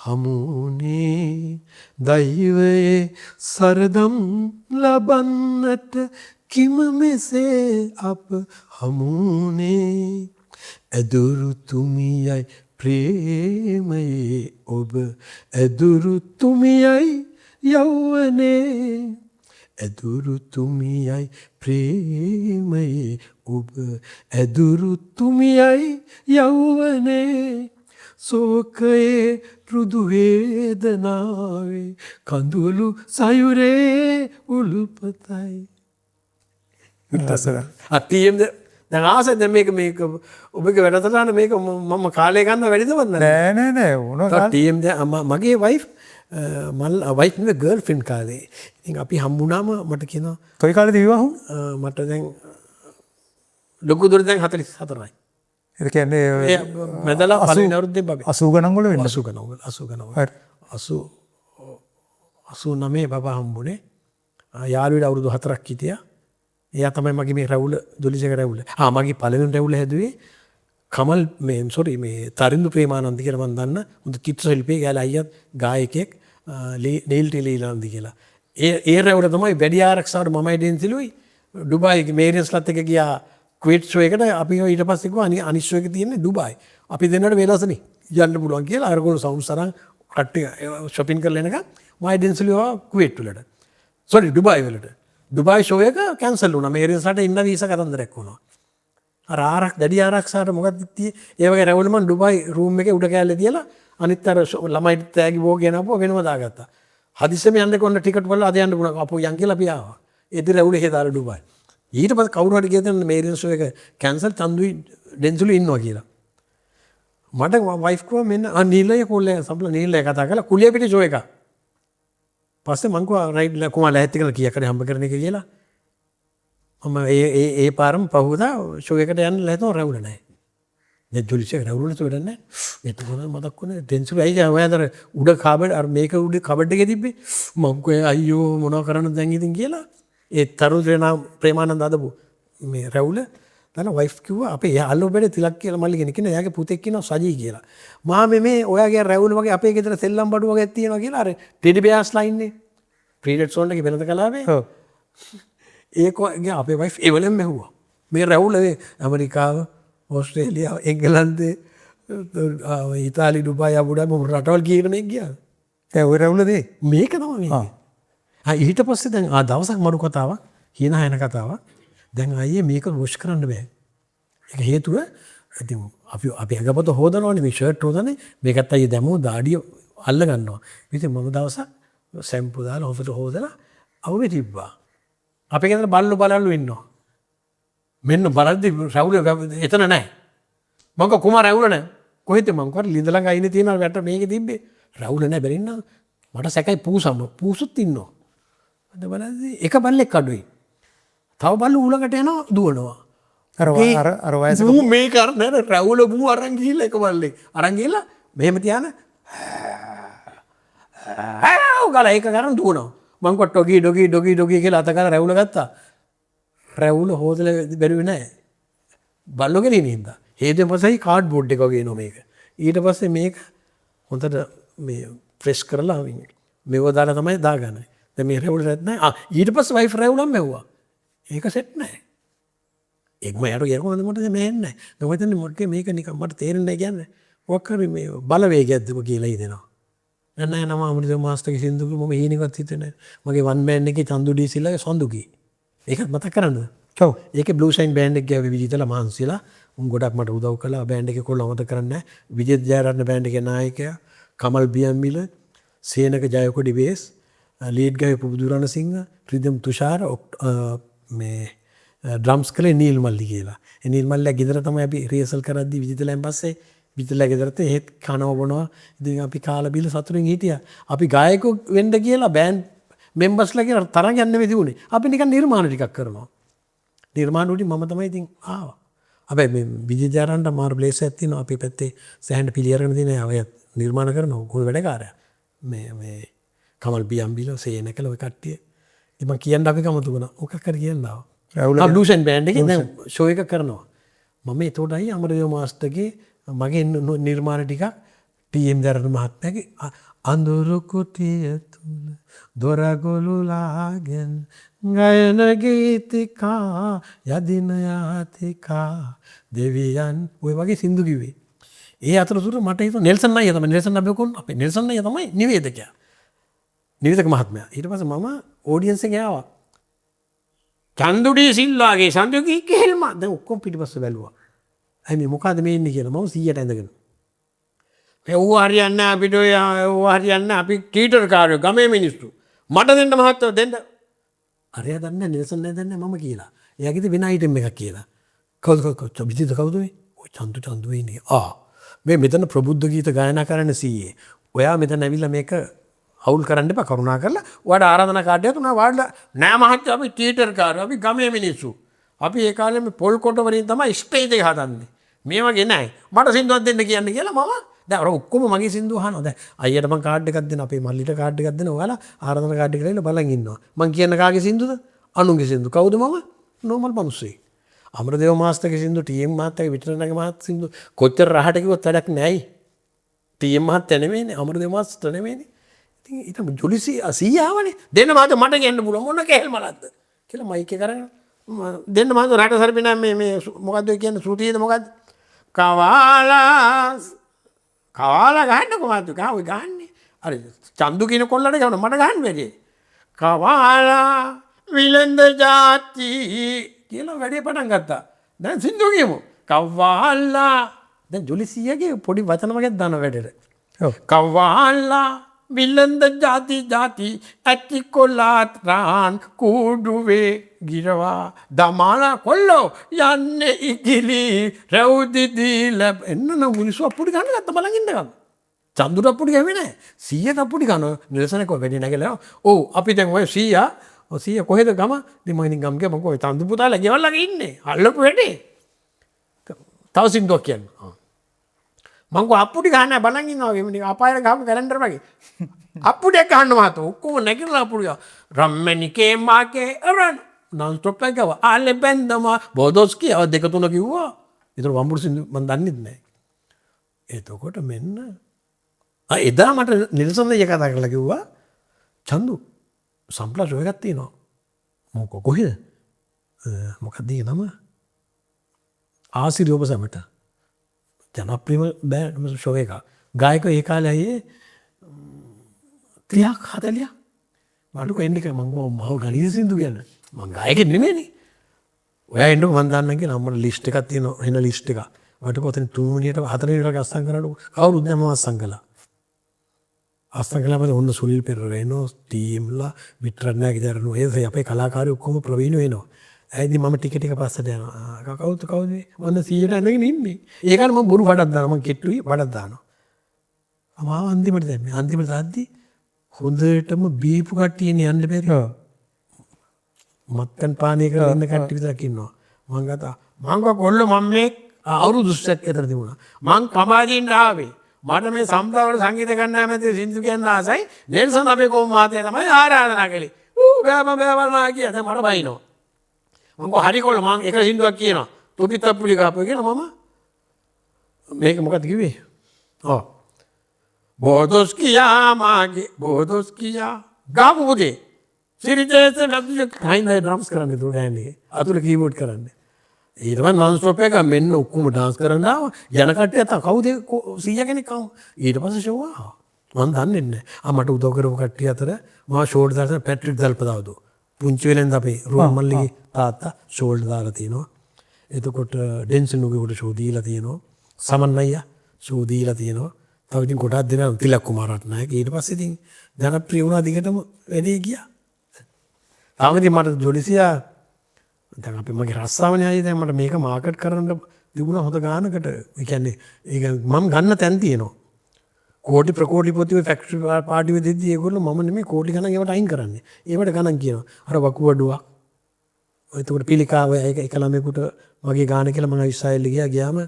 හමුුනේ දෛවයේ සරදම් ලබන්නට කිම මෙසේ අප හමුුනේ ඇදුරු තුමියයි ප්‍රේමයේ ඔබ ඇදුරු තුමියයි යෞවනේ ඇදුරු තුමියයි ප්‍රේමයේ ඔබ ඇදුරු තුමියයි යෞවනේ ශෝකයේ රුදු වේදනාවේ කඳුළු සයුරේ උළුපතයි. අතියෙන්ද දැන් ආසයි දැන් මේක මේක ඔබගේ වැඩසටහන මේක මම කාලය ගන්න වැඩිද මන් දන්නේ නෑ නෑ නෑ මොනවා තව ටීඑම් දැන් මගේ වයිෆ් මල් වයිෆ් නෙවෙයි ගර්ල් ෆ්‍රෙන්ඩ් කාලේ. ඉතින් අපි හම්බුනාම මට කියනවා කොයි කාලේද විවාහ වුනේ? මට දැන් ලොකු දුර දැන් 44යි. ඒ කියන්නේ ඒ මැදලා පළවෙනි අවුරුද්දේ බබේ. 80 ගණන් වල වෙන්නේ. 80 ගණන් වල 80 ගණන් වල. හරි. 89 බබා හම්බුනේ. යාළුවෙක් අවුරුදු 4ක් හිටියා. එයා තමයි මගේ මේ රැවුල ජොලිසක රැවුල. මගේ පළවෙනි රැවුල හැදුවේ කමල් මේ සෝරි මේ තරිඳු ප්‍රේමානන්ද කියලා මං දන්න හොඳ චිත්‍ර ශිල්පියෙක්. එයාලා අයියත් ගායකයෙක් නීල් ටෙලීලාන්ද කියලා. ඒ රැවුල තමයි වැඩි ආරක්ෂාවට මමයි ඩෙන්සිලුයි ඩුබායි මේරියන්ස්ලත් එක්ක ගියා කුවේට් ෂෝ එකට. අපි ඊට පස්සේ කිව්වා අනිත් ෂෝ එක තියෙන්නේ ඩුබායි. අපි දෙන්නට වේලාසනේ යන්න පුළුවන් කියලා. අරගොල්ලෝ සවුන්ඩ් සරන් කට්ටිය ෂොපින් කරලා එනකන් මයි ඩෙන්සිලු ආවා කුවේට් වලට. සෝරි ඩුබායි වලට. ඩුබායි ෂෝ එක කැන්සල් වුණා. මේරින්ස්ලාට ඉන්න වීසා කතන්දරයක් වුණා. අර ආරක් දැඩි ආරක්ෂාවට මොකක්ද තියේ ඒ වගේ රැවුල මං ඩුබායි රූම් එකේ උඩ කෑල්ලේ තියලා අනිත් අර ළමයිට තෑගි බෝග ගෙනාපුවා වෙනම දාගත්තා. හදිස්සියෙම යන්න කොන්න ටිකට් වල අද යන්න වුණා. අපෝ යන් කියලා අපි ආවා. ඒදි රැවුල එහෙ දාලා ඩුබායි. ඊට පස්සේ කවුරු හරි කියලා දෙන්න මේරින් ෂෝ එක කැන්සල් චන්දුයි ඩෙන්සුලු ඉන්නවා කියලා. මට වයිෆ් කිව්වා මෙන්න ආ නීලය කොල්ලේ සම්පල නීලය කතා කරලා කුලිය පිටි ෂෝ එක. පස්සේ මං කිව්වා රයිට් කුමාර ලැහැත්ති කරලා කීයක් හරි හම්බ කරන එක කියලා. මම ඒ ඒ ඒ පාරම පහුවදා ෂෝ එකට යන්න ලැහැතුන රැවුල නැහැ. දැන් ජොලිස් එක රැවුල නැතුව වැඩක් නැහැ. එතකොට මතක් වුණේ ඩෙන්සුලු ඇයි ඔයා අර උඩ කාබඩ් අර මේක උඩ කබඩ් එකේ තිබ්බේ. මං කිව්වා අයියෝ මොනව කරන්නද දැන් ඉතින් කියලා. ඒ තරුණ ප්‍රේමානන්ද අදපු මේ රැවුල දාලා වයිෆ් කිව්වා අපේ යාළුවෝ බෙඩේ තිලක් කියලා මල්ලි කෙනෙක් ඉන්නවා. එයාගේ පුතෙක් ඉන්නවා සජී කියලා. මාමේ මේ ඔයාගේ රැවුල වගේ අපේ ගෙදර සෙල්ලම් බඩු වගේක් තියෙනවා කියලා අර ටෙඩි බෙයාස්ලා ඉන්නේ. ෆ්‍රී සෝන් එකේ වෙනද කලාවේ. ඔව්. ඒක අපේ වයිෆ් ඒ වෙලෙම ඇහුවා. මේ රැවුල මේ ඇමරිකාව, ඕස්ට්‍රේලියාව, එංගලන්තේ, ඉතාලි, ඩුබායි, අබුඩාබි මොන රටවල් ගිහින් මේක ගියා. දැන් ඔය රැවුලද ඒ? මේක තමයි මේක. ආ ඊට පස්සේ දැන් ආ දවසක් මරු කතාවක්, හිනා යන කතාවක්. දැන් ආයේ මේක වොෂ් කරන්න බෑ. ඒක හේතුව ඉතින් අපි අපි ඇඟපත හොදනවනේ මේ ෂර්ට් හොදන්නේ මේකත් අයියේ දැමුව දාඩිය අල්ල ගන්නවා. ඉතින් මම දවසක් ෂැම්පූ දාලා හොඳට හොදලා අවුවේ තිබ්බා. අපේ ගෙදර බල්ලෝ බලල්ලු ඉන්නවා. මෙන්න බලද්දි රැවුල එතන නෑ. මං කිව්වා කුමාර රැවුල නෑ. කොහෙද මං කිව්වා ලිඳ ළඟ අයිනේ තියෙන වැට මේකේ තිබ්බේ. රැවුල නෑ බැරින්න මට සැකයි පූසම පූසුත් ඉන්නවා. අද බලද්දි එක බල්ලෙක් අඩුයි. තව බල්ලෝ ඌ ළඟට යනවා දුවනවා. අර අර අර වයසක මූ මේක අර නෑ රැවුල මූ අරන් ගිහිල්ලා එක බල්ලෙක් අරන් ගිහිල්ලා මෙහෙම තියාන ආව් ගාලා ඒක කරන් දුවනවා. මං කිව්වා ඩොගි ඩොගි ඩොගි ඩොගි කියලා අත ගාලා රැවුල ගත්තා. රැවුල හොදලා බැලුවේ නෑ. බල්ලෝ ගෙනින් හින්දා. හේතුවෙන් පස්සේ කාඩ් බෝඩ් එක වගේ එනවා මේක. ඊට පස්සේ මේක හොඳට මේ ෆ්‍රෙෂ් කරලා මේව දාලා තමයි දාගන්නේ. දැන් මේ රැවුල සෙට් නෑ. ආ ඊට පස්සේ වයිෆ් රැවුලම් ඇහුවා. ඒක සෙට් නෑ. ඒක මම යාට කියනවා මට මේ නෑ. දැන් ඔය හිතන්නේ මොකද මේක නිකන් මට තේරෙන්නේ නෑ කියන්නේ. මොකක් හරි මේ බලවේගයක්ද කියලා හිතෙනවා. නෑ නෑ නම අමෘත මාස්ටර්ගේ සින්දුක මම හීනෙකවත් හිතුවේ නෑ. මගේ වන් බෑන්ඩ් එකේ චන්දු ඩී සිල්ලාගේ සොඳුකි. ඒකත් මතක් කරන්නද? ඔව්. ඒකේ බ්ලූ ෂයින් බෑන්ඩ් එක ගියා විජිතලා මහන්සිලා. උන් ගොඩක් මට උදව් කළා. බෑන්ඩ් එකේ කොල්ල අමතක කරන්නේ නෑ. විජිත් ජයරත්න බෑන්ඩ් එකේ නායකයා, කමල් බියම්මිල, සේනක ජයකොඩි බේස්, ලීඩ් ගහේ පුබුදු රණසිංහ, රිදම් තුෂාර, මේ ඩ්‍රම්ස් කළේ නීල් මල්ලි කියලා. ඒ නීල් මල්ලියා ගෙදර තමයි අපි රිහර්සල් කරද්දි විජිතලයන් පස්සේ විජිතලා ගෙදරට එහෙත් කනවා බොනවා. ඉතින් අපි කාලා බීලා සතුටින් හිටියා. අපි ගායකයෝ වෙන්න කියලා බෑන්ඩ් මෙම්බර්ස්ලා කියලා තරඟයක් නෙවෙයි තිබුණේ. අපි නිකන් නිර්මාණ ටිකක් කරනවා. නිර්මාණ වලින් මම තමයි ඉතින් ආවා. හැබැයි මේ විජිත ජයරන්ට මාර ප්ලේස් එකක් තියෙනවා අපේ පැත්තේ සෑහෙන පිළි අරගෙන තියෙන අය නිර්මාණ කරන හොඳ වැඩකාරයා. මේ මේ කමල් බියම්බිල සේනකල ඔය කට්ටිය. ඉතින් මං කියන්න අපි කමතු වුණා. මොකක් හරි කියන්න ආවා. රැවුල ආ බ්ලූ ෂයින් බෑන්ඩ් එකේ දැන් ෂෝ එක කරනවා. මම එතකොටයි අමරදේව මාස්ටර්ගේ මගේ නිර්මාණ ටිකක් ටී.එම්. දරණ මහත්මයාගේ අඳුරු කුටිය තුල දොරගොළුලාගෙන ගයන ගීතිකා යදින යාතිකා දෙවියන් ඔය වගේ සින්දු කිව්වේ. ඒ අතරතුර මට හිතුණා නෙල්සන් අයියා තමයි නෙල්සන් අබේකෝන් අපේ නෙල්සන් අයියා තමයි නිවේදකයා. නිවේදක මහත්මයා. ඊට පස්සේ මම ඔඩියන්ස් එකේ ආවා. චන්දුඩී සිල්වාගේ සඳුකී කෙල්ම දැන් ඔක්කොම පිටිපස්ස බැලුවා. ඇයි මේ මොකද්ද මේ ඉන්නේ කියලා මම 100ට ඇඳගෙන. මේ ඌ හරියන්නේ නැහැ අපිට ඔය ඌ හරියන්නේ නැහැ අපි ටීටර් කාරයෝ ගමේ මිනිස්සු. මට දෙන්න මහත්තයෝ දෙන්න. අරයා දන්නේ නැහැ නෙල්සන් නෑ දන්නේ මම කියලා. එයා කිව්වේ වෙන අයිටම් එකක් කියලා. කවුද කවුද කවුද විජිත කවුද මේ? ඔය චන්දු චන්දු ඉන්නේ. ආ මේ මෙතන ප්‍රබුද්ධ ගීත ගායනා කරන්න සීයේ. ඔයා මෙතන ඇවිල්ලා මේක අවුල් කරන්න එපා කරුණා කරලා. ඔයාට ආරාධනා කාඩ් එකක් දුන්නා වාඩිලා නෑ මහත්තයෝ අපි ටීටර් කාරයෝ අපි ගමේ මිනිස්සු. අපි ඒ කාලේ මේ පොල් කොට වලින් තමයි ස්ටේජ් එක හදන්නේ. මේ වගේ නෑ. මට සින්දුවක් දෙන්න කියන්න කියලා මම දැන් අර ඔක්කොම මගේ සින්දුව අහනවා. දැන් අයියට මං කාඩ් එකක් දෙනවා. අපේ මල්ලිට කාඩ් එකක් දෙනවා. ඔයාලා ආරාධනා කාඩ් එක ලැබිලා බලන් ඉන්නවා. මං කියන්න කාගේ සින්දුද? අනුන්ගේ සින්දු. කවුද මම? නෝමල් මිනිස්සෙක්. අමරදේව මාස්ටර්ගේ සින්දු, ටී.එම්. මහත්තයාගේ විතරනගේ මහත් සින්දු කොච්චර රහට කිව්වත් වැඩක් නෑයි. ටී.එම්. මහත්තයා නෙමෙයිනේ, අමරදේව මාස්ටර් නෙමෙයිනේ. ඉතින් ඊට ජොලිසි සීයා ආවනේ. දෙන්න මහත්තයා මට කියන්න පුළුවන් මොන කේල් මලක්ද කියලා මයික් එක අරගෙන දෙන්න මහත්තයා රට සර්පිනා මේ මේ මොකද්ද ඔය කියන්නේ ශ්‍රුතියද මොකද්ද? කවාලා කවාලා ගහන්න කොහොමද? ගහ ඔය ගහන්නේ. අර චන්දු කියන කොල්ලට ගහන මට ගහන්න බැරි. කවාලා විලඳ ජාති කියලා වැඩේ පටන් ගත්තා. දැන් සින්දු කියමු. කව්වාල්ලා දැන් ජොලි සීයාගේ පොඩි වචන වගේක් දාන වැඩේට. ඔව්. කව්වාල්ලා විලඳ ජාති ජාති ඇති කොලාත් රාන් කූඩුවේ ගිරවා දමාලා කොල්ලෝ යන්නේ ඉගිලි රැව්දි දීලා එන්න නම් මිනිස්සු අප්පුඩි ගන්න ගත්ත බලන් ඉන්නකම්. චන්දුර අප්පුඩි ගැහුවේ නෑ. සීයට අප්පුඩි ගන්න නිරසන කො වැඩි නැගලා. ඔව් අපි දැන් ඔය සීයා ඔව් සීයා කොහෙද ගම? ඉතින් මං ඉතින් ගම් ගියා මං කිව්වා ඔය චන්දු පුතාලා ගෙවල් ළඟ ඉන්නේ. අල්ලපු වැඩේ. තව සින්දුවක් කියන්න. මං කිව්වා අප්පුඩි ගහන්න නෑ බලන් ඉන්නවා වගේ නිකන් අපායට ගහපු කැලෙන්ඩර් වගේ. අප්පුඩියක් ගහන්න මහත්තයෝ ඔක්කොම නැගිටලා අප්පුඩි ගහ. රම්මැණිකේ මාගේ අරන් නන් ස්ටොප් එක ගාවා. ආලේ බැන්දම බෝදොස් කියාව දෙක තුන කිව්වා. ඒතර වම්බුරු සින්දු මං දන්නෙත් නෑ. එතකොට මෙන්න එදා මට නිල්සන් අයියා කතා කරලා කිව්වා චන්දු සම්ප්ලා ෂෝ එකක් තියෙනවා. මොකෝ කොහෙද? මොකක්ද ඒ නම? ආසිරි ඔබ සැමට. ජනප්‍රියම බෑ ෂෝ එකක්. ගායකයෝ ඒ කාලේ ආයේ 30ක් 40ක්. මට කොහෙන්ද කියලා මං කිව්වා මම ගණිත සින්දු කියන්නේ. මං ගායකයෙක් නෙමෙයිනේ. ඔයා එන්නකෝ මං දාන්නම් කියලා අම්මට ලිස්ට් එකක් තියෙනවා. එන ලිස්ට් එක. මට කිව්වා ඔතන 3 මිනිහට 4 මිනිහට වගේ අස්සම් කරන්නකෝ. කවුරුත් නෑ මම අස්සම් කළා. අස්සම් කළාම ඔන්න සුනිල් පෙරේරා එනවා, ටීම්ලා විතරක් දරනු ඒ අපේ කලාකාරයෝ ඔක්කොම ප්‍රවීණ වෙනවා. ඇයි ඉතින් මම ටික ටික පස්සට යනවා. කවුද කවුද මේ? මම 100ට ඇඳගෙන ඉන්නේ. ඒ කාලේ මම බොරු වඩක් දානවා. මං කෙට්ටුයි වඩක් දානවා. මාව අන්තිමට දැම්මේ. අන්තිමට දාද්දි හොඳටම බීපු කට්ටියනේ යන්න බැරි. මත්පැන් පානය කරලා ඉන්න කට්ටිය විතරක් ඉන්නවා. මං ගත්තා. මං කිව්වා කොල්ලෝ මම මේ අවුරුදු 20ක් විතර තිබුණා. මං කමාදීන් ආවේ. මට මේ සම්ප්‍රදාය වල සංගීත ගන්න ඇමති සින්දු කියන්න ආසයි. නෙල්සන් අපේ කොම් මහත්තයා තමයි ආරාධනා කළේ. ඌ බෑ බෑ බෑ බෑ කිය. දැන් මට බයිනවා. මං කිව්වා හරි කොල්ලෝ මං එක සින්දුවක් කියනවා. තොපි තප්පුලි ගාපුව කියලා මම මේක මොකද්ද කිව්වේ? ඔව්. බෝදොස් කියා මාගේ බෝදොස් කියා ගාපු පුතේ. සිරිජේස නදුජ හයින්දයි ඩ්‍රම්ස් කරන්නේ තුන හෑන්ඩ් එකේ. අතුල කීබෝඩ් කරන්නේ. ඊට පස්සේ නන් ස්ටොප් එක මෙන්න ඔක්කොම ඩාන්ස් කරන්න ආවා. යන කට්ටිය තව කවුද 100 කෙනෙක් ආවා. ඊට පස්සේ ෂෝ ආවා. මං දන්නේ නැහැ. ආ මට උදව් කරපු කට්ටිය අතර මම ෂෝල්ඩර් දාලා පැට්‍රික් දල්පදාවදෝ. පුංචි වෙලෙන්ද අපේ රුවන් මල්ලිගේ තාත්තා ෂෝල්ඩර් දාලා තියෙනවා. එතකොට ඩෙන්සල් නුගේ උඩ ෂෝ දීලා තියෙනවා. සමන් අයියා ෂෝ දීලා තියෙනවා. තව ඉතින් ගොඩාක් දෙනා තිලක් කුමාර රත්නායක. ඊට පස්සේ ඉතින් ජනප්‍රිය වුණා දිගටම වැඩේ ගියා. තාම ඉතින් මට ජොලිසියා දැන් අපි මගේ රස්සාවනේ ආයේ දැන් මට මේක මාකට් කරන්න තිබුණා හොඳ ගානකට. ඒ කියන්නේ ඒක මම ගන්න තැන් තියෙනවා. කෝටි ප්‍රකෝටිපති ඔය ෆැක්ටරි පාටි වෙ දෙද්දි ඒගොල්ලෝ මම නෙමෙයි කෝටි ගණන් ඒවට අයින් කරන්නේ. ඒවට ගණන් කියනවා. අර වකුගඩුවක්. එතකොට පිළිකාව ඒක එක ළමයෙකුට මගේ ගාන කියලා මම ඉස්රායිල් ගියා. ගියාම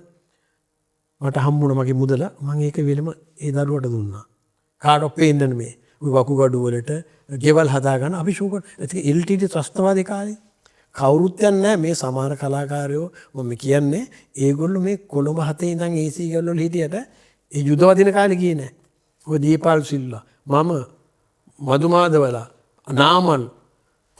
මට හම්බුණා මගේ මුදල. මම ඒක වෙලෙම ඒ දරුවට දුන්නා. කාටවත් පේන්න නෙමෙයි. ඔය වකුගඩු වලට ගෙවල් හදා ගන්න අපි ෂෝ කරා. ඒක LTT ත්‍රස්තවාදී කාලේ. කවුරුත් යන්නේ නැහැ මේ සමහර කලාකාරයෝ මම කියන්නේ ඒගොල්ලෝ මේ කොළඹ හතේ ඉඳන් AC ගෙවල් වල හිටියට ඒ යුද වදින කාලේ ගියේ නෑ. ඔය දීපාල් සිල්වා මම මధుමාදවලා නාමල්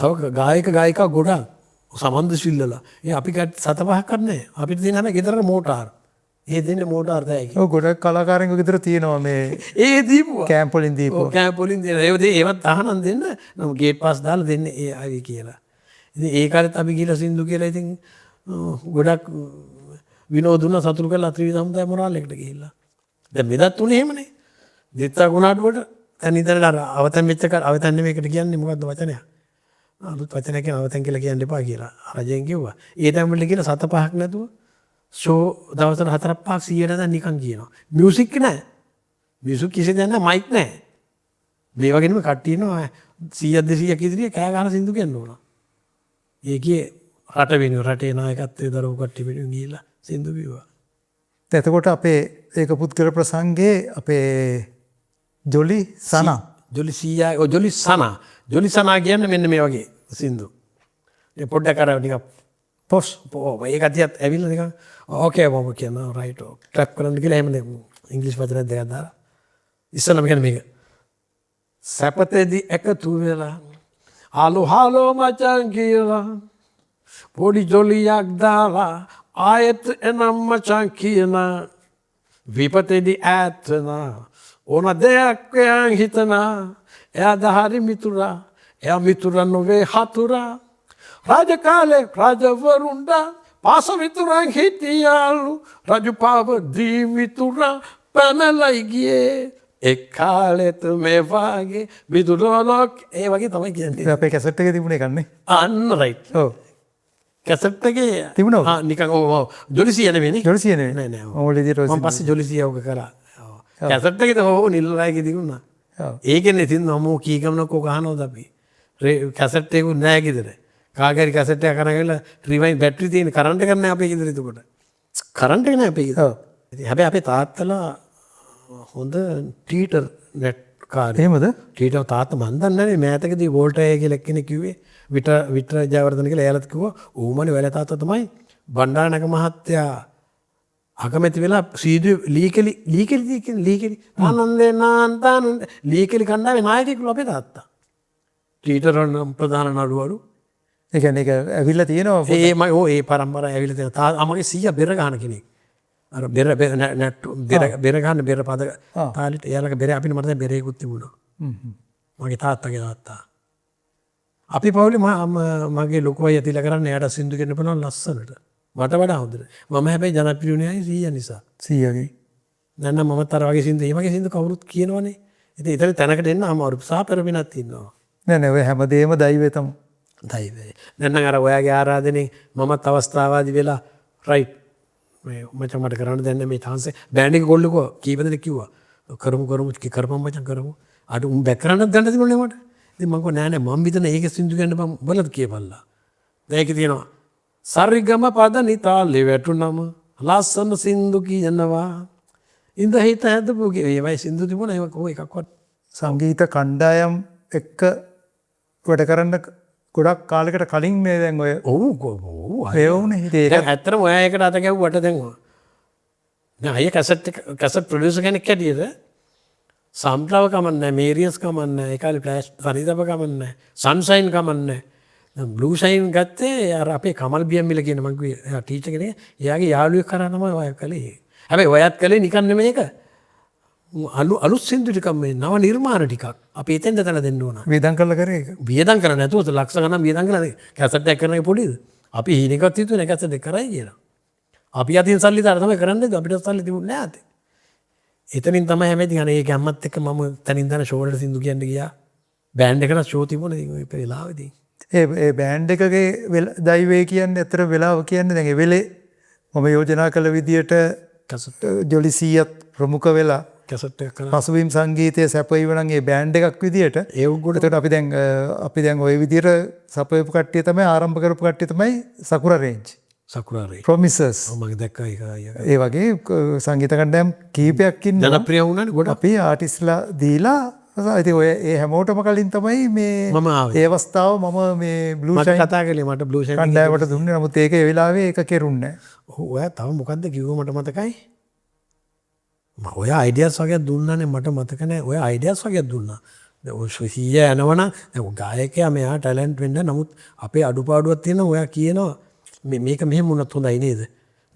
තව ගායක ගායිකා ගොඩක් සමන්ද සිල්ලලා ඒ අපි සත පහක් නෑ. අපිට තියෙන හැම ගෙදර මෝටාර්. ඒ දෙන්නේ මෝටාර් තෑගි. ඔව් ගොඩක් කලාකාරයන්ගේ ගෙදර තියෙනවා මේ ඒ දීපුවා. කැම්ප් වලින් දීපුවා. ඔව් කැම්ප් වලින් දෙන. ඒ දේ ඒවත් අහනම් දෙන්න. නම් ගේට් පාස් දාලා දෙන්නේ ඒ අය කියලා. ඉතින් ඒ කාලෙත් අපි ගිහලා සින්දු කියලා ඉතින් ගොඩක් විනෝද වුණා සතුටු කරලා ත්‍රිවිධ සමුදාය මොරාල් එකට ගිහිල්ලා. දැන් මෙදත් උනේ එහෙමනේ. දෙත්තා ගුණාටුවට දැන් ඉතින් අර අවතන් වෙච්ච අවතන් නෙමෙයි එකට කියන්නේ මොකද්ද වචනයක්. අලුත් වචනයක් කියන අවතන් කියලා කියන්න එපා කියලා රජෙන් කිව්වා. ඒ තැන් වලට කියලා සත පහක් නැතුව ෂෝ දවසට 4 5ක් 100ට දැන් නිකන් කියනවා. මියුසික් නෑ. මියුසික් කිසි දෙයක් නෑ මයික් නෑ. මේ වගේ නෙමෙයි කට්ටිය ඉන්නවා 100ක් 200ක් ඉදිරියේ කෑ ගහන සින්දු කියන්න ඕන. ඒකේ රට වෙනුවෙන් රටේ නායකත්වයේ දරපු කට්ටිය වෙනුවෙන් ගිහිල්ලා සින්දු කිව්වා. එතකොට අපේ ඒක පුද්ගල ප්‍රසංගයේ අපේ ජොලි සනා ජොලි සීයා ඔව් ජොලි සනා ජොලි සනා කියන්නේ මෙන්න මේ වගේ සින්දු. ඒ පොඩ්ඩක් අර නිකන් පොස් ඒක දිහත් ඇවිල්ලා නිකන් ඕකේ මම කියනවා රයිට් ඕක ට්‍රැප් කරන්න කියලා එහෙම ඉංග්‍රීසි වචන දෙකක් දාලා ඉස්සෙල්ලාම කියන්නේ මේක සැපතේදී එකතු වෙලා හලෝ හලෝ මචං කියලා පොඩි ජොලියක් දාලා ආයෙත් එනම් මචං කියන විපතේදී ඈත් වෙනා ඕන දෙයක් එයන් හිතනා එයාද හරි මිතුරා එයා මිතුරන් නොවේ හතුරා. රාජ කාලේ රජවරුන්ට පාස මිතුරන් හිටියාලු. රජු පාව දී මිතුරා පැනලයි ගියේ. එක් කාලෙත් මේ වාගේ විදුලොලොක් ඒ වගේ තමයි කියන්නේ. අපේ කැසට් එකේ තිබුණ එකක් නේ. අන්න රයිට්. ඔව්. කැසට් එකේ තිබුණා ඔක? ආ නිකන් ඔව් ඔව් ජොලිසිය නෙමෙයි නේ. ජොලිසිය නෙමෙයි. නෑ නෑ. මම ඔය විදියට ඔය මම පස්සේ ජොලිසිය ඔක කරා. ඔව්. කැසට් එකේ තමයි ඔව් නිල් රායගේ තිබුණා. ඔව්. ඒකෙන් ඉතින් මම කී ගමනක් ඔක අහනවද අපි. කැසට් එකකුත් නෑ ගෙදර. කාගේ හරි කැසට් එකක් අරන් ඇවිල්ලා රිවයින් බැටරි තියෙන කරන්ට් එකක් නෑ අපේ ගෙදර එතකොට. කරන්ට් එක නෑ අපේ ගෙදර. ඔව්. ඉතින් හැබැයි අපේ තාත්තලා හොඳ ටීටර් නැට් කාරයෙක්. එහෙමද? ටීටර් තාත්තා මන් දන්නේ නෑනේ මෑතකදී වෝල්ටර් අයියා කියලා එක්කෙනෙක් කිව්වේ විටර ජයවර්ධන කියලා එයාලත් කිව්වා ඌමනේ ඔයාලා තාත්තා තමයි බණ්ඩාරනායක මහත්තයා අකමැති වෙලා සීදුවේ ලීකෙලි ලීකෙලි කියන්නේ ලීකෙලි ආනන්දේ නාන්තානන්ද ලීකෙලි කණ්ඩායමේ නායකයෙක්ලු අපේ තාත්තා. ටීටර් නම් ප්‍රධාන නළුවලු. ඒ කියන්නේ ඒක ඇවිල්ලා තියෙනවා. ඒ මම ඔව් ඒ පරම්පරාව ඇවිල්ලා තියෙනවා. මගේ සීයා බෙර ගහන කෙනෙක්. අර බෙර බෙර නැට්ටු බෙර බෙර ගහන බෙර පද තාලෙට එයාලගේ බෙර අපිට මට දැන් බෙරේකුත් තිබුණා. මගේ තාත්තගේ තාත්තා. අපි පවුලේ මගේ ලොකු අයියා තියලා කරන්නේ එයාට සින්දු කියන්න පුළුවන් ලස්සනට. මට වඩා හොඳට. මම හැබැයි ජනප්‍රිය වුණේ ආයේ සීයා නිසා. සීයාගේ. නෑ නෑ මමත් අර වගේ සින්දු ඒ වගේ සින්දු කවුරුත් කියනවනේ. ඉතින් ඊතර තැනකට එන්න අමාරු. සහ පෙරමිනක් ඉන්නවා. නෑ නෑ ඔය හැමදේම දෛවය තමයි. දෛවය. දැන් නම් අර ඔයාගේ ආරාධනෙන් මමත් අවස්ථාවාදී වෙලා රයිට් මේ මචං මට කරන්න දෙන්න මේ චාන්ස් එක. බෑන්ඩ් එක ගොල්ලෝ කිව්වා කීප දෙනෙක් කිව්වා. කරමු කරමු කරපම් මචං කරමු. අර උන් බැක් කරන්නත් ගන්න තිබුණේ මට. ඉතින් මං කිව්වා නෑ නෑ මං විතර ඒක සින්දු කියන්න බං උඹලත් කියපල්ලා. දැන් ඒකේ තියෙනවා සරිගම පද නිතාලේ වැටුනම ලස්සන සින්දු කියනවා. ඉඳ හිත හැදපු ඒවයි සින්දු තිබුණා ඒවා කොහොම එකක්වත්. සංගීත කණ්ඩායම් එක්ක වැඩ කරන්න ගොඩක් කාලෙකට කලින් මේ දැන් ඔය ඔව් ඔව් ඒ වුණේ. ඉතින් ඒක දැන් ඇත්තටම ඔයා ඒකට අත ගැහුවට දැන් දැන් අයියා කැසට් එක කැසට් ප්‍රොඩියුසර් කෙනෙක් හැටියට සම්ප්ලව කමන්නේ මේරියස් කමන්නේ ඒ කාලේ ෆ්ලෑෂ් සනිතප කමන්නේ සන්ෂයින් කමන්නේ දැන් බ්ලූ ෂයින් ගත්තේ අර අපේ කමල් බියම්මිල කියන මං කිව්වේ එයා ටීචර් කෙනෙක් එයාගේ යාළුවෙක් කරා තමයි ඔය කළේ. හැබැයි ඔයත් කළේ නිකන් නෙමෙයි ඒක. අලුත් සින්දු ටිකක් මේ නව නිර්මාණ ටිකක් අපි එතෙන්ට තැන දෙන්න ඕන. වියදම් කරලා කරේ ඒක. වියදම් කරලා නැතුව ලක්ෂ ගණන් වියදම් කරලා කැසට් එකක් කරන එක පොඩිද? අපි හීනෙකවත් හිතුවේ නෑ කැසට් එක කරයි කියලා. අපි අතින් සල්ලි දාලා තමයි කරන්නේ අපිට සල්ලි තිබුණේ නෑ අතේ. එතනින් තමයි හැම ඉතින් අනේ ඒ ගැම්මත් එක්ක මම තනින් තන ෂෝ වලට සින්දු කියන්න ගියා. බෑන්ඩ් එකට ෂෝ තිබුණා ඉතින් ඔය වෙලාවෙ ඉතින්. ඒ බෑන්ඩ් එකගේ දෛවය කියන්නේ ඇත්තට වෙලාව කියන්නේ දැන් ඒ වෙලේ මම යෝජනා කළ විදියට කැසට් ජොලි සීයත් ප්‍රමුඛ වෙලා කැසට් එකක් කරා. පසුබිම් සංගීතය සැපයීම නම් ඒ බෑන්ඩ් එකක් විදියට. ඒ උග්ගොඩ එතකොට අපි දැන් ඔය විදියට සපයපු කට්ටිය තමයි ආරම්භ කරපු කට්ටිය තමයි සකුරා රේන්ජ්. සකුරා රේන්ජ්. ප්‍රොමිසස්. ඔව් මම දැක්කා ඒක අයියා. ඒ වගේ සංගීත කණ්ඩායම් කීපයක් ඉන්නවා. ජනප්‍රිය වුණානේ ගොඩක්. අපි ආටිස්ට්ලා දීලා ඉතින් ඔය ඒ හැමෝටම කලින් තමයි මේ මම ආවේ. ඒ අවස්ථාව මම මේ බ්ලූ මට ෂයින් කතා කළේ මට බ්ලූ ෂයින් කණ්ඩායමට දුන්නේ. නමුත් ඒක ඒ වෙලාවේ ඒක කෙරුන්නේ නෑ. ඔව් ඔයා තව මොකද්ද කිව්ව මට මතකයි. ඔය අයිඩියාස් වගේක් දුන්නානේ මට මතක නෑ. ඔය අයිඩියාස් වගේක් දුන්නා. දැන් ඔය සීයා යනවනම් දැන් ගායකයා මෙයා ටැලන්ට් වෙන්න නමුත් අපේ අඩුපාඩුවක් තියෙනවා. ඔයා කියනවා මේක මෙහෙම වුණත් හොඳයි නේද?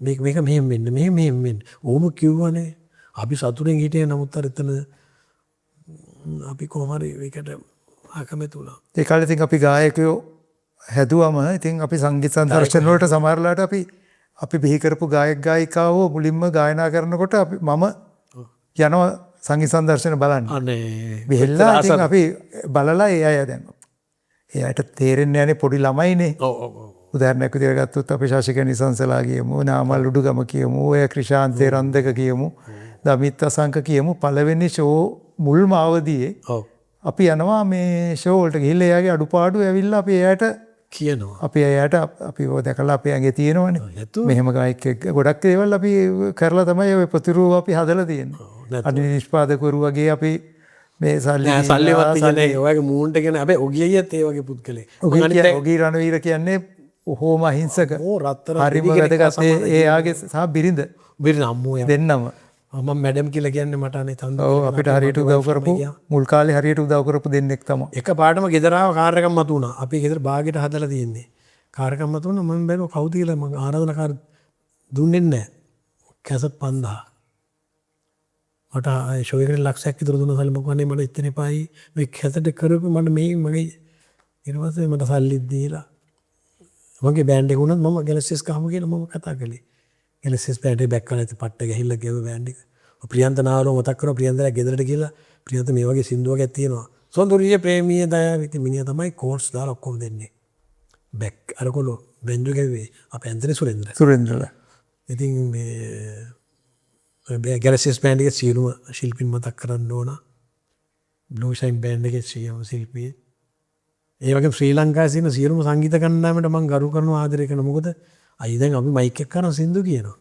මේක මෙහෙම වෙන්න මෙහෙම මෙහෙම වෙන්න. ඔහොම කිව්වනේ. අපි සතුටෙන් හිටියේ නමුත් අර එතන අපි කොහොම හරි ඒකට අකමැති වුණා. ඒ කාලේ ඉතින් අපි ගායකයෝ හැදුවම ඉතින් අපි සංගීත සංදර්ශන වලට සමහර වෙලාවට අපි බිහි කරපු ගායක ගායිකාවෝ මුලින්ම ගායනා කරනකොට මම යනවා සංගීත සංදර්ශන බලන්න. අනේ බෙහෙල්ලා ඉතින් අපි බලලා ඒ අය දැන් ඒ අයට තේරෙන්නේ නැහනේ පොඩි ළමයිනේ. ඔව් ඔව් ඔව්. උදාහරණයක් විදියට ගත්තොත් අපි ශාසික නිසංසලා කියමු, නාමල් උඩුගම කියමු, ඔය ක්‍රිෂාන්ත රන්දක කියමු, දමිත් අසංක කියමු. පළවෙනි ෂෝ මුල්ම අවදියේ ඔව් අපි යනවා මේ ෂෝ වලට ගිහිල්ලා එයාගේ අඩුපාඩු ඇවිල්ලා අපි එයාට කියනවා. අපි එයාට අපි ඔය දැකලා අපේ ඇඟේ තියෙනවනේ. මෙහෙම ගායකයෙක් ගොඩක් දේවල් අපි කරලා තමයි ඔය ප්‍රතිරූප අපි හදලා තියෙන්නේ. අනිත් නිෂ්පාදකවරු වගේ අපි මේ සල්ලි නෑ සල්ලිවත් කියන්නේ ඔයාගේ මූන්ට කියන හැබැයි ඔගිය අයියත් ඒ වගේ පුද්ගලයෙක්. ඔගී රණවීර කියන්නේ බොහෝම අහිංසක. ඕ රත්තරන් හරිම වැදගත් එයාගේ සහ බිරිඳ. බිරිඳ අම්මෝ යා. දෙන්නම. මම මැඩම් කියලා කියන්නේ මට අනේ තන්ද. ඔව් අපිට හරියට උදව් කරපු මුල් කාලේ හරියට උදව් කරපු දෙන්නෙක් තමයි. එක පාටම ගෙදර ආව කාර් එකක් මතු වුණා. අපි ගෙදර බාගෙට හදලා තියෙන්නේ. කාර් එකක් මතු වුණා මම බැලුවා කවුද කියලා මං ආරාධනා කාර් දුන්නේ නැහැ. කැසට් 5000. මට ආයේ ෂෝ එකට ලක්ෂයක් විතර දුන්නා සල්ලි. මං කිව්වා අනේ මට එච්චර එපායි. මේ කැසට් එක කරපු මට මේ මගේ ඊට පස්සේ මට සල්ලිත් දීලා මගේ බෑන්ඩ් එක වුණත් මම ගැලැක්සිස් ගහමු කියලා මම කතා කළේ. ගැලැක්සිස් බෑන්ඩ් එක බැක් කරලා ඉතින් පට්ට ගහිල්ලා ගෙව බෑන්ඩ් එක. ප්‍රියන්ත නාලෝ මතක් කරනවා ප්‍රියන්තලා ගෙදරට ගිහලා ප්‍රියන්ත මේ වගේ සින්දුවක් තියෙනවා. සොඳුරිය ප්‍රේමිය දයාව ඉතින් මිනිහා තමයි කෝට්ස් දාලා ඔක්කොම දෙන්නේ. බැක් අරකොලෝ බැන්ජෝ ගැව්වේ අපේ ඇන්තනි සුරේන්ද්‍ර. සුරේන්ද්‍රලා. ඉතින් මේ ගැලැක්සිස් බෑන්ඩ් එකේ සියලුම ශිල්පීන් මතක් කරන්න ඕන. බ්ලූ ෂයින් බෑන්ඩ් එකේ සියලුම ශිල්පීන්. ඒ වගේම ශ්‍රී ලංකාවේ සිටින සියලුම සංගීත කණ්ඩායමට මං ගරු කරනවා ආදරය කරනවා. මොකද අයි දැන් අපි මයික් එක කරන සින්දු කියනවා.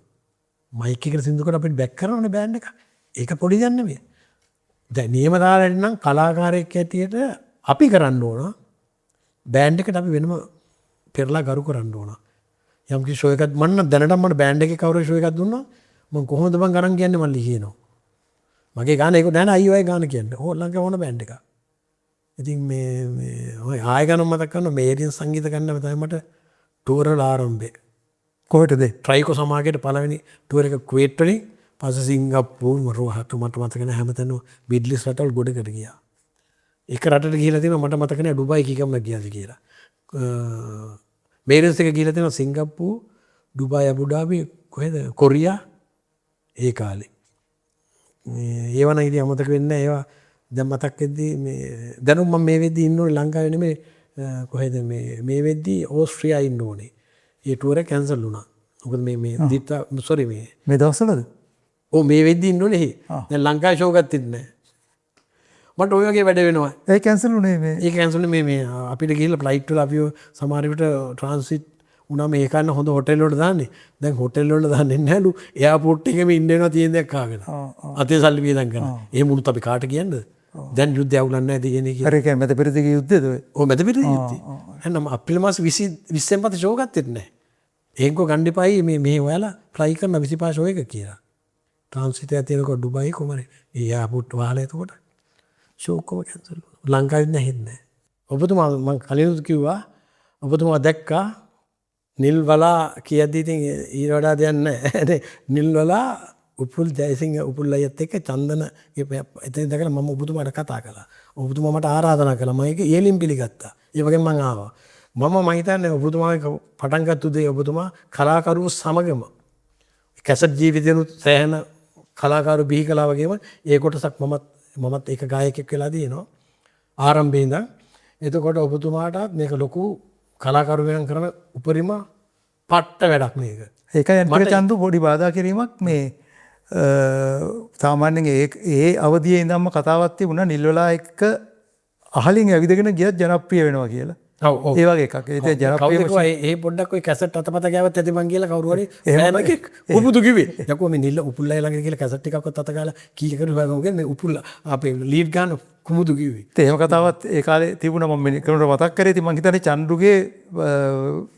මයික් එකට සින්දු කරලා අපිට බැක් කරනවනේ බෑන්ඩ් එක. ඒක පොඩි දෙයක් නෙමෙයි. දැන් නියම තාලෙට නම් කලාකාරයෙක් හැටියට අපි කරන්න ඕන. බෑන්ඩ් එකට අපි වෙනම පෙරලා ගරු කරන්න ඕන. යම් කිසි ෂෝ එකක් මං නම් දැනටම මට බෑන්ඩ් එකේ කවුරු ෂෝ එකක් දුන්නා මං කොහොමද මං ගණන් කියන්නේ මල්ලි කියනවා. මගේ ගාන ඒක නෑ නෑ අයියෝ අය ගාන කියන්නේ. ඕ ලංකාවේ ඕන බෑන්ඩ් එකක්. ඉතින් මේ මේ ඔය ආයෙ ගණන් මතක් කරනවා මේරියන් සංගීත කණ්ඩායම තමයි මට ටුවර් වල ආරම්භය. කොහෙටද? ට්‍රයිකෝ සමාගයට පළවෙනි ටුවර් එක කුවේට් වලින් පස්සේ සිංගප්පූරු රෝහට මට මතක නෑ හැමතැනම මිඩල් ඊස්ට් රටවල් ගොඩකට ගියා. එක රටට ගිහිලා තියෙනවා මට මතක නෑ ඩුබායි කීකම ගියාද කියලා. මේරියන්ස් එක ගිහිලා තියෙනවා සිංගප්පූරු, ඩුබායි, අබුඩාබි කොහෙද කොරියා ඒ කාලේ. මේ ඒවා නම් ඉතින් අමතක වෙන්නේ නෑ. ඒවා දැන් මතක් වෙද්දී මේ දැනුම් මම මේ වෙද්දී ඉන්න ඕනේ ලංකාවේ නෙමෙයි කොහෙද මේ මේ වෙද්දී ඕස්ට්‍රියා ඉන්න ඕනේ. ඒ ටුවර් එක කැන්සල් වුණා. මොකද මේ මේ දිත්තා සෝරි මේ මේ දවස්වලද? ඔව් මේ වෙද්දී ඉන්න ඕනේ එහෙ. දැන් ලංකාවේ ෂෝ එකක් තිබ්බේ නෑ. මට ඔය වගේ වැඩ වෙනවා. ඒ කැන්සල් වුණේ මේ ඒ කැන්සල් වුණේ මේ මේ අපිට ගිහිල්ලා ෆ්ලයිට් වල අපි සමහර විට ට්‍රාන්සිට් වුණාම ඒ කන්න හොඳ හොටෙල් වලට දාන්නේ. දැන් හොටෙල් වලට දාන්නේ නැහැලු. එයාපෝට් එකේම ඉන්න වෙනවා තියෙන දෙයක් කාගෙන. අතේ සල්ලි වියදම් කරන. එහෙම වුණොත් අපි කාට කියන්නද? දැන් යුද්ධය අවුලක් නැහැ තියෙන එක. හරි කියන්නේ මැද පෙරදිග යුද්ධයද ඔය? ඔව් මැද පෙරදිග යුද්ධය. එහෙනම් අප්‍රේල් මාස 20 20න් පස්සේ ෂෝ ගත්තෙත් නැහැ. එහෙන්කෝ ගන්න එපායි මේ මේ ඔයාලා ෆ්ලයි කරන 25 ෂෝ එක කියලා. ට්‍රාන්සිට් එකක් තියෙනකොට ඩුබායි කොහමද? ඒ එයාපෝට් වහලා එතකොට ෂෝ ඔක්කොම කැන්සල් වුණා. ලංකාවෙත් නැහැ හෙත් නැහැ. ඔබතුමා මං කලිනුත් කිව්වා ඔබතුමා දැක්කා නිල් වලා කියද්දි ඉතින් ඊට වඩා දෙයක් නැහැ. නිල් වලා උපුල් ජයසිංහ උපුල් අයියත් එක්ක චන්දන එතන දැකලා මම ඔබතුමාට කතා කළා. ඔබතුමා මට ආරාධනා කළා. මම ඒක ඉහළින් පිළිගත්තා. ඒ වගේම මං ආවා. මම හිතන්නේ ඔබතුමාගේ පටන් ගත්ත උදේ ඔබතුමා කලාකරුවෝ සමගම කැසට් ජීවිතේනුත් සෑහෙන කලාකාරු බිහි කළා වගේම ඒ කොටසක් මමත් ඒක ගායකයෙක් වෙලා දිනනවා ආරම්භයේ ඉඳන්. එතකොට ඔබතුමාටත් මේක ලොකු කලාකරු වෙනන් කරන උපරිම පට්ට වැඩක් මේක. ඒකයි අනිත් චන්දු පොඩි බාධා කිරීමක් මේ සාමාන්‍යයෙන් ඒ අවදියේ ඉඳන්ම කතාවක් තිබුණා නිල්වලා එක්ක අහලින් ඇවිදගෙන ගියත් ජනප්‍රිය වෙනවා කියලා. ඔව් ඔව්. ඒ වගේ එකක්. ඒ ජනප්‍රිය කවුද කිව්වා ඒ පොඩ්ඩක් ඔය කැසට් අතපත ගෑවත් ඇති මං කියලා කවුරු හරි ෆෑන් එකෙක් උපුදු කිව්වේ. යකෝ මේ නිල්ල උපුල් අය ළඟ කියලා කැසට් එකක්වත් අත ගාලා කී කරු හොයාගමු මේ උපුල් අපේ ලීඩ් ගන්න කුමුදු කිව්වේ. එහෙම කතාවත් ඒ කාලේ තිබුණා මම මේ කෙනෙකුට මතක් කරේ. ඉතින් මං හිතන්නේ චන්දුගේ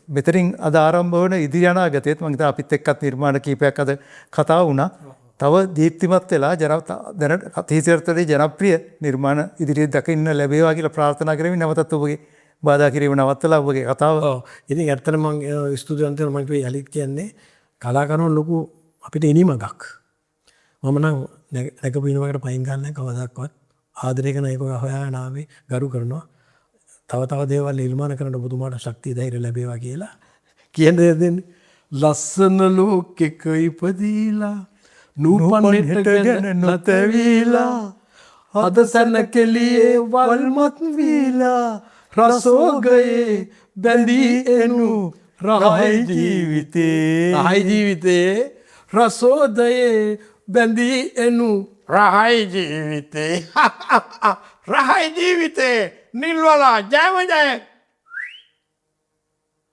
මෙතනින් අද ආරම්භ වන ඉදිරි අනාගතයේත් මං හිතන්නේ අපිත් එක්කත් නිර්මාණ කීපයක් අද කතා වුණා. තව දීප්තිමත් වෙලා දැන අතීතයේදී ජනප්‍රිය නිර්මාණ ඉදිරියට දකින්න ලැබේවා කියලා ප්‍රාර්ථනා කරමින් නැවතත් ඔබගේ බාධා කිරීම නවත්තලා ඔබගේ කතාව. ඔව්. ඉතින් ඇත්තටම මං ස්තුතිවන්ත වෙනවා. මං කිව්වේ යලිත් කියන්නේ කලාකරුවන් ලොකු අපිට ඉනිමගක්. මම නම් නැගපු ඉනිමකට පයින් ගන්න නැහැ කවදාවත්. ආදරය කරන ඒක හොයාගෙන ආවේ ගරු කරනවා. තව තව දේවල් නිර්මාණ කරන්න ඔබතුමාට ශක්තිය ධෛර්යය ලැබේවා කියලා කියන දේ දෙන්නේ. ලස්සන ලෝකෙක ඉපදීලා නූපන් හෙට ගැන නොතැවීලා හද සැන කෙලියේ වල්මත් වීලා රසෝගයේ බැඳී එනු රහයි ජීවිතේ රහයි ජීවිතේ රසෝදයේ බැඳී එනු රහයි ජීවිතේ රහයි ජීවිතේ නිල්වලා ජයම ජය.